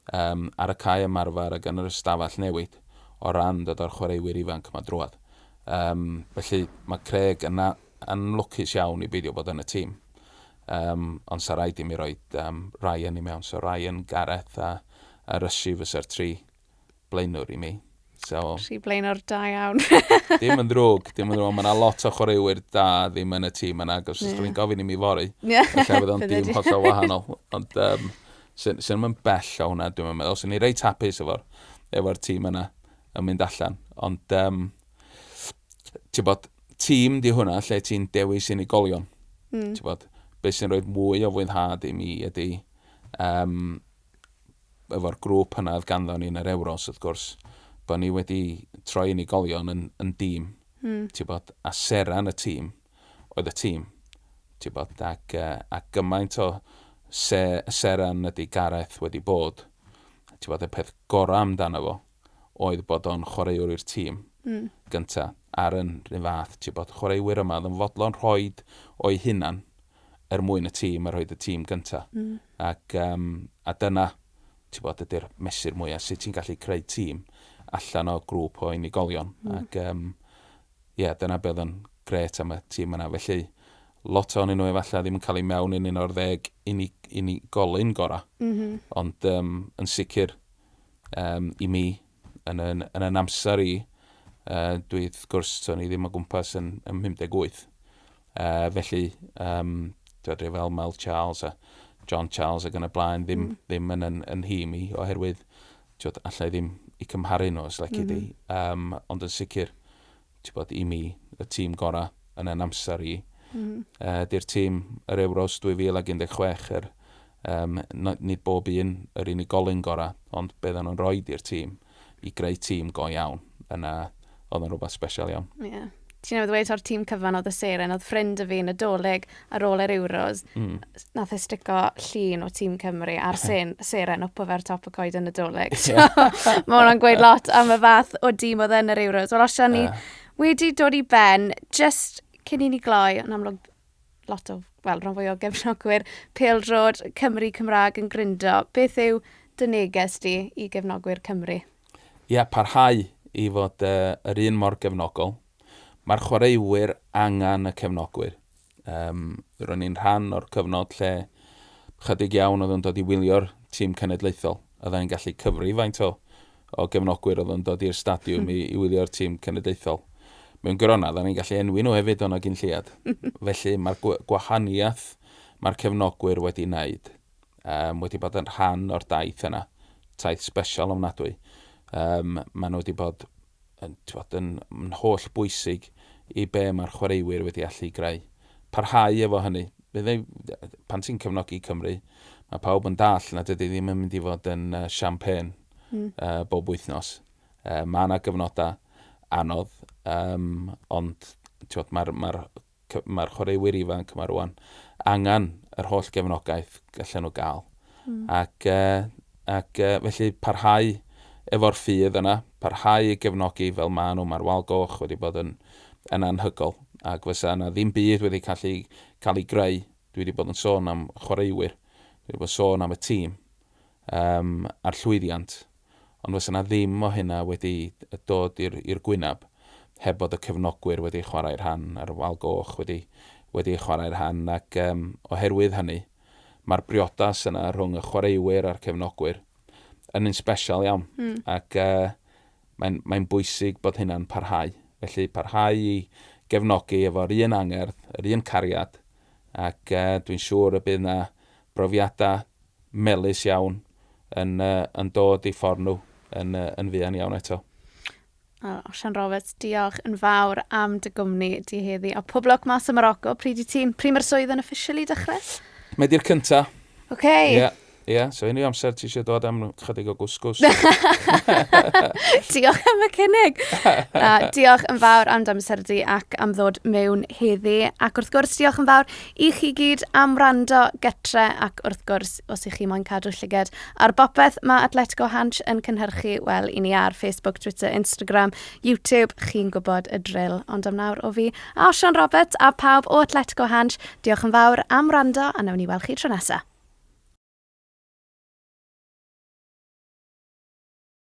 ar y cae ymarfer ac yn yr ystafell newid o ran dod o'r chwaraewyr ifanc yma drwad. Felly mae Craig yna yn lwcus iawn i beidio bod yn y tîm. Ond sa rhaid i mi roi Ryan i mewn. So Ryan, Gareth a Rysi fysa'r tri blaenwr i mi. So, Tri blaenwr da iawn. Dim yn ddrwg, dim yn ddrwg. Mae yna lot o chwaraewyr da ddim yn y tîm yna. Os yeah. Dwi'n gofyn i mi fory, ella fydd o'n dîm hollol wahanol. Ond sy'n mynd bell o hwnna, dwi'n meddwl. Sy'n ni reit hapus efo'r tîm yna yn mynd allan. Ond, ti'n bod, tîm di hwnna lle ti'n dewis unigolion. Ti'n bod, beth sy'n rhoi mwy o fwynhad i mi ydy efo'r grŵp yna oedd ganddo ni yn yr Euros, wrth gwrs, bod ni wedi troi unigolion yn dîm. Ti'n bod, a seren y tîm oedd y tîm. Ti'n bod, ac gymaint o seren ydy Gareth wedi bod. Ti'n bod, y peth gorau amdano fo oedd bod o'n chwaraewr i'r tîm gynta. Ar yn rhywun fath, ti'n bod, chwaraewyr yma oedd yn fodlon rhoi o'i hunan er mwyn y tîm a rhoid y tîm gynta. Ac, a dyna, ti'n bod, ydy'r mesur mwyaf, sut ti'n gallu creu tîm allan o grŵp o unigolion. Ac yeah, dyna beth yn gret am y tîm yna. Felly, lot ohonyn nhw efallai ddim yn cael ei mewn yn un o'r 10 unigolyn gorau. Ond yn sicr, i mi, yn amser i, dwi wrth gwrs, o'n i ddim o gwmpas yn 58. Felly, dwi'n fel Mel Charles a John Charles ac yn y blaen ddim yn nhîm i, oherwydd twod, allai ddim i cymharu nhw, os lici di. Ond yn sicr, ti'n bod, i mi, y tîm gorau yn yn amser i, di'r tîm yr Euros 2016, nid bob un yr unigolyn gorau, ond beth nhw'n rhoi i'r tîm i greu tîm go iawn, yna oedd yn rhywbeth special iawn. Yeah. Ti'n newydd ddweud o'r tîm cyfan oedd y seren, oedd ffrind y fi yn y Dolig ar ôl yr Euros, nath e stico llun o tîm Cymru a'r seren up o fer top y coed yn y Dolig. So, mae hwnna'n gweud lot am y fath o dîm oedd yn yr Euros. Wel, Osian, ni wedi dod i ben, just cyn i ni gloi, yn amlwg lot o, wel, rhan fwy o gefnogwyr pêl-droed Cymru Cymraeg yn gryndo. Beth yw dy neges di i gefnogwyr Cymru? Ie, yeah, parhau i fod yr un mor gefnogol. Mae'r chwaraewyr angen y cefnogwyr. Ro'n i'n rhan o'r cyfnod lle chydig iawn oedd yn dod i wylio'r tîm cenedlaethol. Oedden ni'n gallu cyfri faint o gefnogwyr oedd yn dod i'r stadiwm i wylio'r tîm cenedlaethol. Mewn gwirionedd, oedden ni'n gallu enwi nhw hefyd o'n gyn lleiad. Felly mae'r gwahaniaeth mae'r cefnogwyr wedi wneud, wedi bod yn rhan o'r daith yna, taith special ofnadwy. Maen nhw wedi bod yn holl bwysig i be mae'r chwaraewyr wedi allu greu. Parhau efo hynny. Pan ti'n cefnogi Cymru, mae pawb yn dall na dydy ddim yn mynd i fod yn champagne bob wythnos. Mae yna gyfnodau anodd, ond mae'r ma chwaraewyr ifanc yma rwan angen yr holl gefnogaeth gallan nhw gael. Ac felly parhau efo'r ffydd yna, parhau i gefnogi fel maen nhw, mae'r Wal Goch wedi bod yn anhygol, ac fysa yna ddim byd wedi cael ei greu. Dwi wedi bod yn sôn am chwaraewyr, dwi wedi bod yn sôn am y tîm, a'r llwyddiant, ond fysa yna ddim o hynna wedi dod i'r gwynab, heb bod y cefnogwyr wedi chwarae'r rhan, a'r Wal Goch wedi chwarae'r rhan, ac oherwydd hynny, mae'r briodas yna rhwng y chwaraewyr a'r cefnogwyr yn un special iawn. Ac mae'n bwysig bod hynna'n parhau. Felly parhau i gefnogi efo'r un angerdd, yr un cariad, ac dwi'n siŵr y bydd yna brofiadau melys iawn yn dod i ffordd nhw yn fuan iawn eto. Osian Roberts, diolch yn fawr am dy gwmni di heddi. A pob lwc mas ym Morocco, pryd i ti'n, pryd mae'r swydd yn officially dechrau? Medi'r cynta. Oce. Yeah. Ie, yeah, so unrhyw amser ti eisiau dod am chydig o gwsgws. Diolch am y cynnig. Na, diolch yn fawr am damser di ac am ddod mewn heddi. Ac wrth gwrs, diolch yn fawr i chi gyd am wrando gytre ac wrth gwrs, os ych chi moyn cadw llyged ar bopeth mae Atletico Hansh yn cynhyrchu, wel, i ni ar Facebook, Twitter, Instagram, YouTube, chi'n gwybod y drill. Ond am nawr o fi a Osian Roberts a pawb o Atletico Hansh, diolch yn fawr am wrando a nawn ni weld chi tro nesaf.